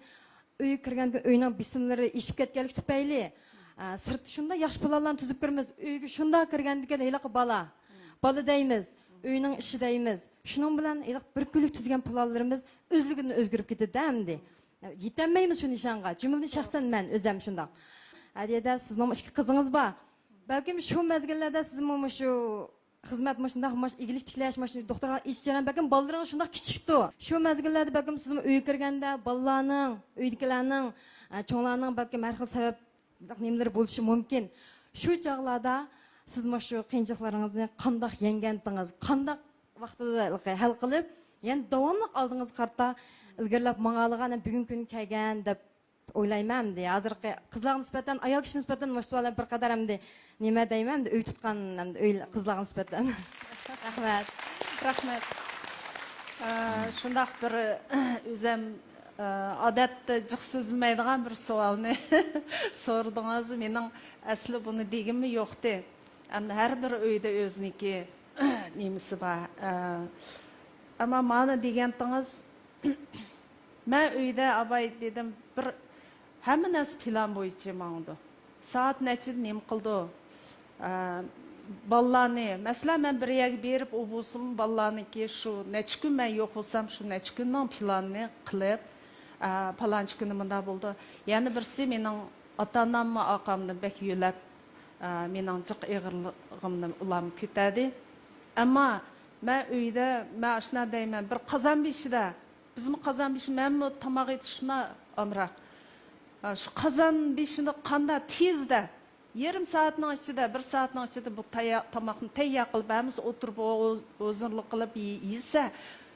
ئۆيگە كىرگەندىكىن ئۆينىڭ بېسىملىرى ئېشىپ كەتكەنلىكى تۈپەيلى، ئە، سىرتتا شۇنداق ياخشى پىلانلارنى تۈزۈپ كىرىمىز. ئۆيگە شۇنداق كىرگەندىكىن ھېلىقى بالا، بالا دەيمىز، ئۆينىڭ ئىشى دەيمىز. شۇنىڭ بىلەن ھېلىقى بىر كۈنلۈك تۈزگەن پىلانلىرىمىز ئۆزلۈكىدىن ئۆزگىرىپ كېتىدۇ ئەمدى. يېتەلمەيمىز شۇ نىشانغا. جۈملىدىن شەخسەن مەن ئۆزۈم شۇنداق. ئەدىيەدە سىزنىڭمۇ ئىككى قىزىڭىز بار. بەلكىم شۇ مەزگىللەردە سىزمۇ مۇشۇ خىزمەت مۇشۇنداق، مۇش ئىگىلىك تىكلەش، مۇشۇ دوختۇرخانا ئېچىش جەريانى بەلكىم بالىلىرىڭىز شۇنداق كىچىكتۇ. شۇ مەزگىللەردە بەلكىم سىزمۇ ئۆيگە كىرگەندە بالىلارنىڭ، ئۆيدىكىلەرنىڭ، ئە، چوڭلارنىڭ بەلكىم ھەر خىل سەۋەب نېمىلىرى بولۇشى مۇمكىن. شۇ چاغلاردا سىز مۇشۇ قىيىنچىلىقلىرىڭىزنى قانداق يەڭگەنتىڭىز، قانداق ۋاقتىدا ھەل قىلىپ، يەنە داۋاملىق ئالدىڭىزغا قارىتا ئىلگىرىلەپ ماڭالىغان ھەم بۈگۈنكى كۈنگە كەلگەن دەپ ئويلايمەن ئەمدى. ھازىرقى قىزلارغا نىسبەتەن، ئايال كىشىگە نىسبەتەن مۇشۇ سوئال بىر قەدەر ئەمدى نېمە دەيمەن، ئەمدى ئۆي تۇتقان ئەمدى ئۆي قىزلارغا نىسبەتەن. رەھمەت. رەھمەت. ئە، شۇنداق بىر ئۆزەم، ئە، ئادەتتە جىق سۆزلىمەيدىغان بىر سوئالنى سورىدىڭىز. مېنىڭ ئەسلى بۇنى دېگۈممۇ يوقتى. ئەمدى ھەر بىر ئۆيدە ئۆزىنىڭكى نېمىسى بار. ئە، ئەمما مانا دېگەنتىڭىز، مەن ئۆيدە ئاباي دېدىم، بىر ھەممە نەرسە پىلان بويىچە ماڭىدۇ. سائەت نەچچىدە نېمە قىلىدۇ؟ ئە، بالىلارنى، مەسىلەن، مەن بىر يەرگە بېرىپ، ئۇ بولسىمۇ بالىلارنىڭكى شۇ نەچچە كۈن مەن يوق بولسام، شۇ نەچچە كۈننىڭ پىلانىنى قىلىپ، ئە، پالانچى كۈنى مۇنداق بولىدۇ. يەنە بىرسى مېنىڭ ئاتا-ئاناممۇ ئارقامدىن بەك يۆلەپ، ئە، مېنىڭ جىق ئېغىرلىقىمنى ئۇلارمۇ كۆتەردى. ئەمما مەن ئۆيدە، مەن ئاشۇنداق دەيمەن، بىر قازان بېشىدا، بىزمۇ قازان بېشى، مەنمۇ تاماق ئېتىش شۇنداق ئامراق. ئە، شۇ قازان بېشىدا قانداق تېزدە يېرىم سائەتنىڭ ئىچىدە، بىر سائەتنىڭ ئىچىدە بۇ تەييار، تاماقنى تەييار قىلىپ، ھەممىسى ئولتۇرۇپ، ھۇ-، ھۇزۇرلۇق قىلىپ يېسە،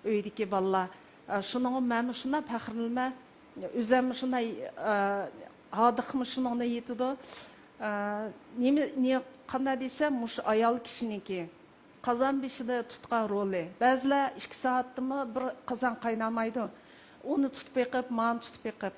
ئۆيدىكى بالىلار. ئە، شۇنىڭغا مەنمۇ شۇنداق پەخىرلىنىمەن. ئۆزۈممۇ شۇنداق، ئە، ھاردۇقۇممۇ شۇنىڭدىن يېتىدۇ. ئە، نېمە، نېمە، قانداق دېسەم، مۇشۇ ئايال كىشىنىڭكى قازان بېشىدا تۇتقان رولى. بەزىلەر ئىككى سائەتتىمۇ بىر قازان قاينامايدۇ. ئۇنى تۇتۇپ بېقىپ، مانى تۇتۇپ بېقىپ.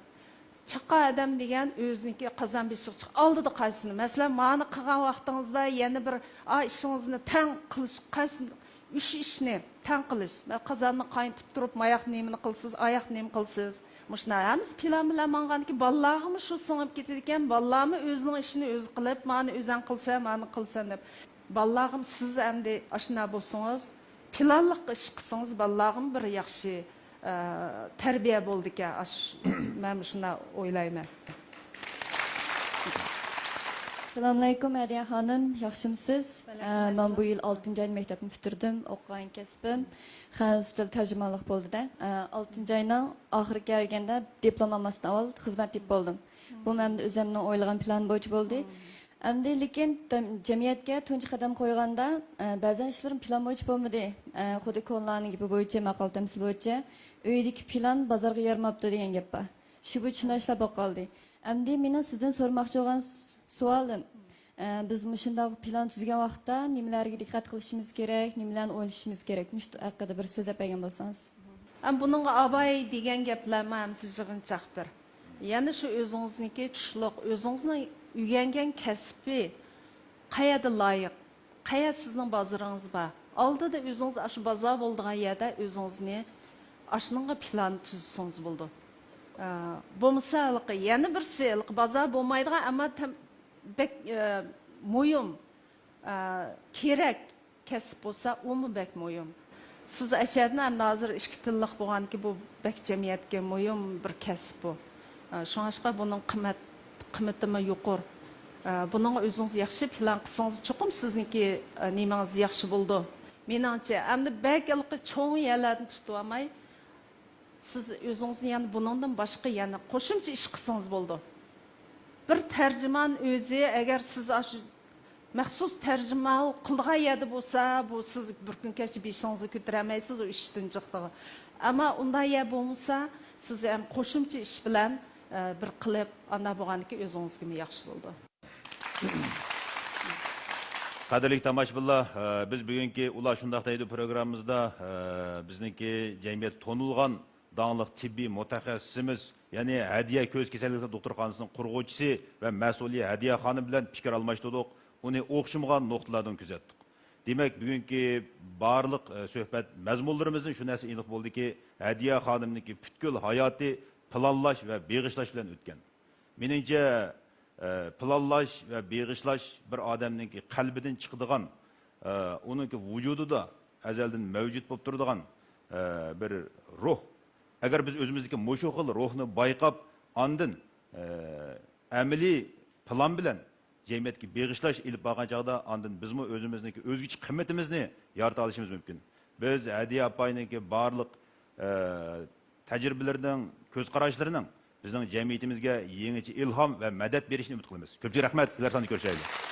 چاققان ئادەم دېگەن ئۆزىنىڭكى قازان بېشىغا چىق-، ئالدىدا قايسىنى. مەسىلەن، مانى قىلغان ۋاقتىڭىزدا يەنە بىر، ئا، ئىشىڭىزنى تەڭ قىلىش، قايسىنى، ئۈچ ئىشنى تەڭ قىلىش. مە-، قازاننى قاينىتىپ تۇرۇپ، ماياق نېمىنى قىلىسىز، ئاياق نېمە قىلىسىز. مۇشۇنداق ھەممىسى پىلان بىلەن ماڭغاندىكىن بالىلارغىمۇ شۇ سىڭىپ كېتىدىكەن. بالىلارمۇ ئۆزىنىڭ ئىشىنى ئۆزى قىلىپ، مانى ئۆزەڭ قىلسەن، مانى قىلسەن دەپ. بالىلارغىمۇ سىز ئەمدى ئاشۇنداق بولسىڭىز، پىلانلىق ئىش قىلسىڭىز، بالىلارغىمۇ بىر ياخشى، ئە، تەربىيە بولىدىكەن. ئاش-، مەن شۇنداق ئويلايمەن. ئەسسالامۇئەلەيكۇم، ھەدىيە خانىم، ياخشىمۇسىز؟ ئە، مەن بۇ يىل ئالتىنچى ئايدا مەكتەپنى پۈتتۈردۈم، ئوقۇغان كەسپىم خەنزۇ تىلى تەرجىمانلىق بولدى-دە. ئە، ئالتىنچى ئاينىڭ ئاخىرىغا كەلگەندە دىپلوم ئالماستىن ئاۋۋال خىزمەت تېپىپ بولدۇم. بۇ مەن ئۆزۈمنىڭ ئويلىغان پىلان بويىچە بولدى. ئەمدى لېكىن دەم-، جەمئىيەتكە تۇنجى قەدەم قويغاندا، ئە، بەزەن ئىشلىرىم پىلان بويىچە بولمىدى. ئە، خۇددى كونىلارنىڭ گېپى بويىچە، ماقال تەمسىل بويىچە، «ئۆيدىكى پىلان بازارغا يارىماپتۇ» دېگەن گەپ بار. شۇ بويىچە شۇنداق ئىشلار بولۇپ قالدى. ئەمدى مېنىڭ سىزدىن سورىماقچى بولغان س-، سوئالىم، ئە، بىز مۇشۇنداق پىلان تۈزگەن ۋاقىتتا نېمىلەرگە دىققەت قىلىشىمىز كېرەك، نېمىلەرنى ئويلىشىشىمىز كېرەك؟ مۇشۇ ھەققىدە بىر سۆزلەپ بەرگەن بولسىڭىز. ئەم، بۇنىڭغا ئاباي دېگەن گەپلەرمۇ ھەممىسى يىغىنچاق بىر. يەنە شۇ ئۆزىڭىزنىڭكى چۈشلۈق، ئۆزىڭىزنىڭ ئۆگەنگەن كەسپى قەيەردە لايىق، قەيەر سىزنىڭ بازىرىڭىز بار. ئالدىدا ئۆزىڭىز ئاشۇ بازار بولىدىغان يەردە ئۆزىڭىزنى ئاشۇنىڭغا پىلان تۈزسىڭىز بولىدۇ. ئە، بولمىسا ھېلىقى يەنە بىرسى، ھېلىقى بازار بولمايدىغان، ئەمما تەم-، بەك، ئە، مۇھىم، ئە، كېرەك كەسىپ بولسا، ئۇمۇ بەك مۇھىم. سىز ئەشەدىن ئەمدى ھازىر ئىككى تىللىق بولغانكى، بۇ بەك جەمئىيەتكە مۇھىم بىر كەسىپ بۇ. ئە، شۇڭلاشقا بۇنىڭ قىممەت، قىممىتىمۇ يۇقىرى. ئە، بۇنىڭغا ئۆزىڭىز ياخشى پىلان قىلسىڭىز، چوقۇم سىزنىڭكى، ئە، نېمىڭىز ياخشى بولىدۇ. مېنىڭچە، ئەمدى بەك ھېلىقى چوڭ يەرلەردىن تۇتۇۋالماي، سىز ئۆزىڭىزنى يەنە بۇنىڭدىن باشقا يەنە قوشۇمچە ئىش قىلسىڭىز بولىدۇ. بىر تەرجىمان ئۆزى، ئەگەر سىز ئاشۇ مەخسۇس تەرجىمانلىق قىلىدىغان يەردە بولسا، بۇ سىز بىر كۈن كەچتە بېشىڭىزنى كۆتۈرەلمەيسىز ئۇ ئىشتىن جىقلىقىغا. ئەمما ئۇنداق يەر بولمىسا، سىز ھەم قوشۇمچە ئىش بىلەن، ئە، بىر قىلىپ، ئانداق بولغاندىكىن ئۆزىڭىزگىمۇ ياخشى بولىدۇ. قەدىرلىك تاماشىبىنلار، ئە، بىز بۈگۈنكى ئۇلار شۇنداق دەيدۇ پروگراممىمىزدا، ئە، بىزنىڭكى جەمئىيەتتە تونۇلغان داڭلىق تېببىي مۇتەخەسسىسىمىز، يەنى ھەدىيە كۆز كېسەللىكلىرى دوختۇرخانىسىنىڭ قۇرغۇچىسى ۋە مەسئۇلى ھەدىيە خانىم بىلەن پىكىر ئالماشتۇردۇق. ئۇنى ئوخشىمىغان نۇقتىلاردىن كۆزەتتۇق. دېمەك، بۈگۈنكى بارلىق، ئە، سۆھبەت مەزمۇنلىرىمىزدىن شۇ نەرسە ئېنىق بولدىكى، ھەدىيە خانىمنىڭكى پۈتكۈل ھاياتى پىلانلاش ۋە بېغىشلاش بىلەن ئۆتكەن. مېنىڭچە، ئە، پىلانلاش ۋە بېغىشلاش بىر ئادەمنىڭكى قەلبىدىن چىقىدىغان، ئە، ئۇنىڭكى ۋۇجۇدىدا ئەزەلدىن مەۋجۇت بولۇپ تۇرىدىغان، ئە، بىر روھ. ئەگەر بىز ئۆزىمىزدىكى مۇشۇ خىل روھنى بايقاپ، ئاندىن، ئە، ئەمەلىي پىلان بىلەن جەمئىيەتكە بېغىشلاش ئېلىپ بارغان چاغدا، ئاندىن بىزمۇ ئۆزىمىزنىڭكى ئۆزگىچە قىممىتىمىزنى يارىتا ئالىشىمىز مۇمكىن. بىز ھەدىيە ئاپاينىڭكى بارلىق، ئە، تەجرىبىلىرىنىڭ، كۆز قاراشلىرىنىڭ بىزنىڭ جەمئىيىتىمىزگە يېڭىچە ئىلھام ۋە مەدەت بېرىشىنى ئۈمىد قىلىمىز. كۆپچىلىك رەھمەت، كېلەر ساندا كۆرۈشەيلى.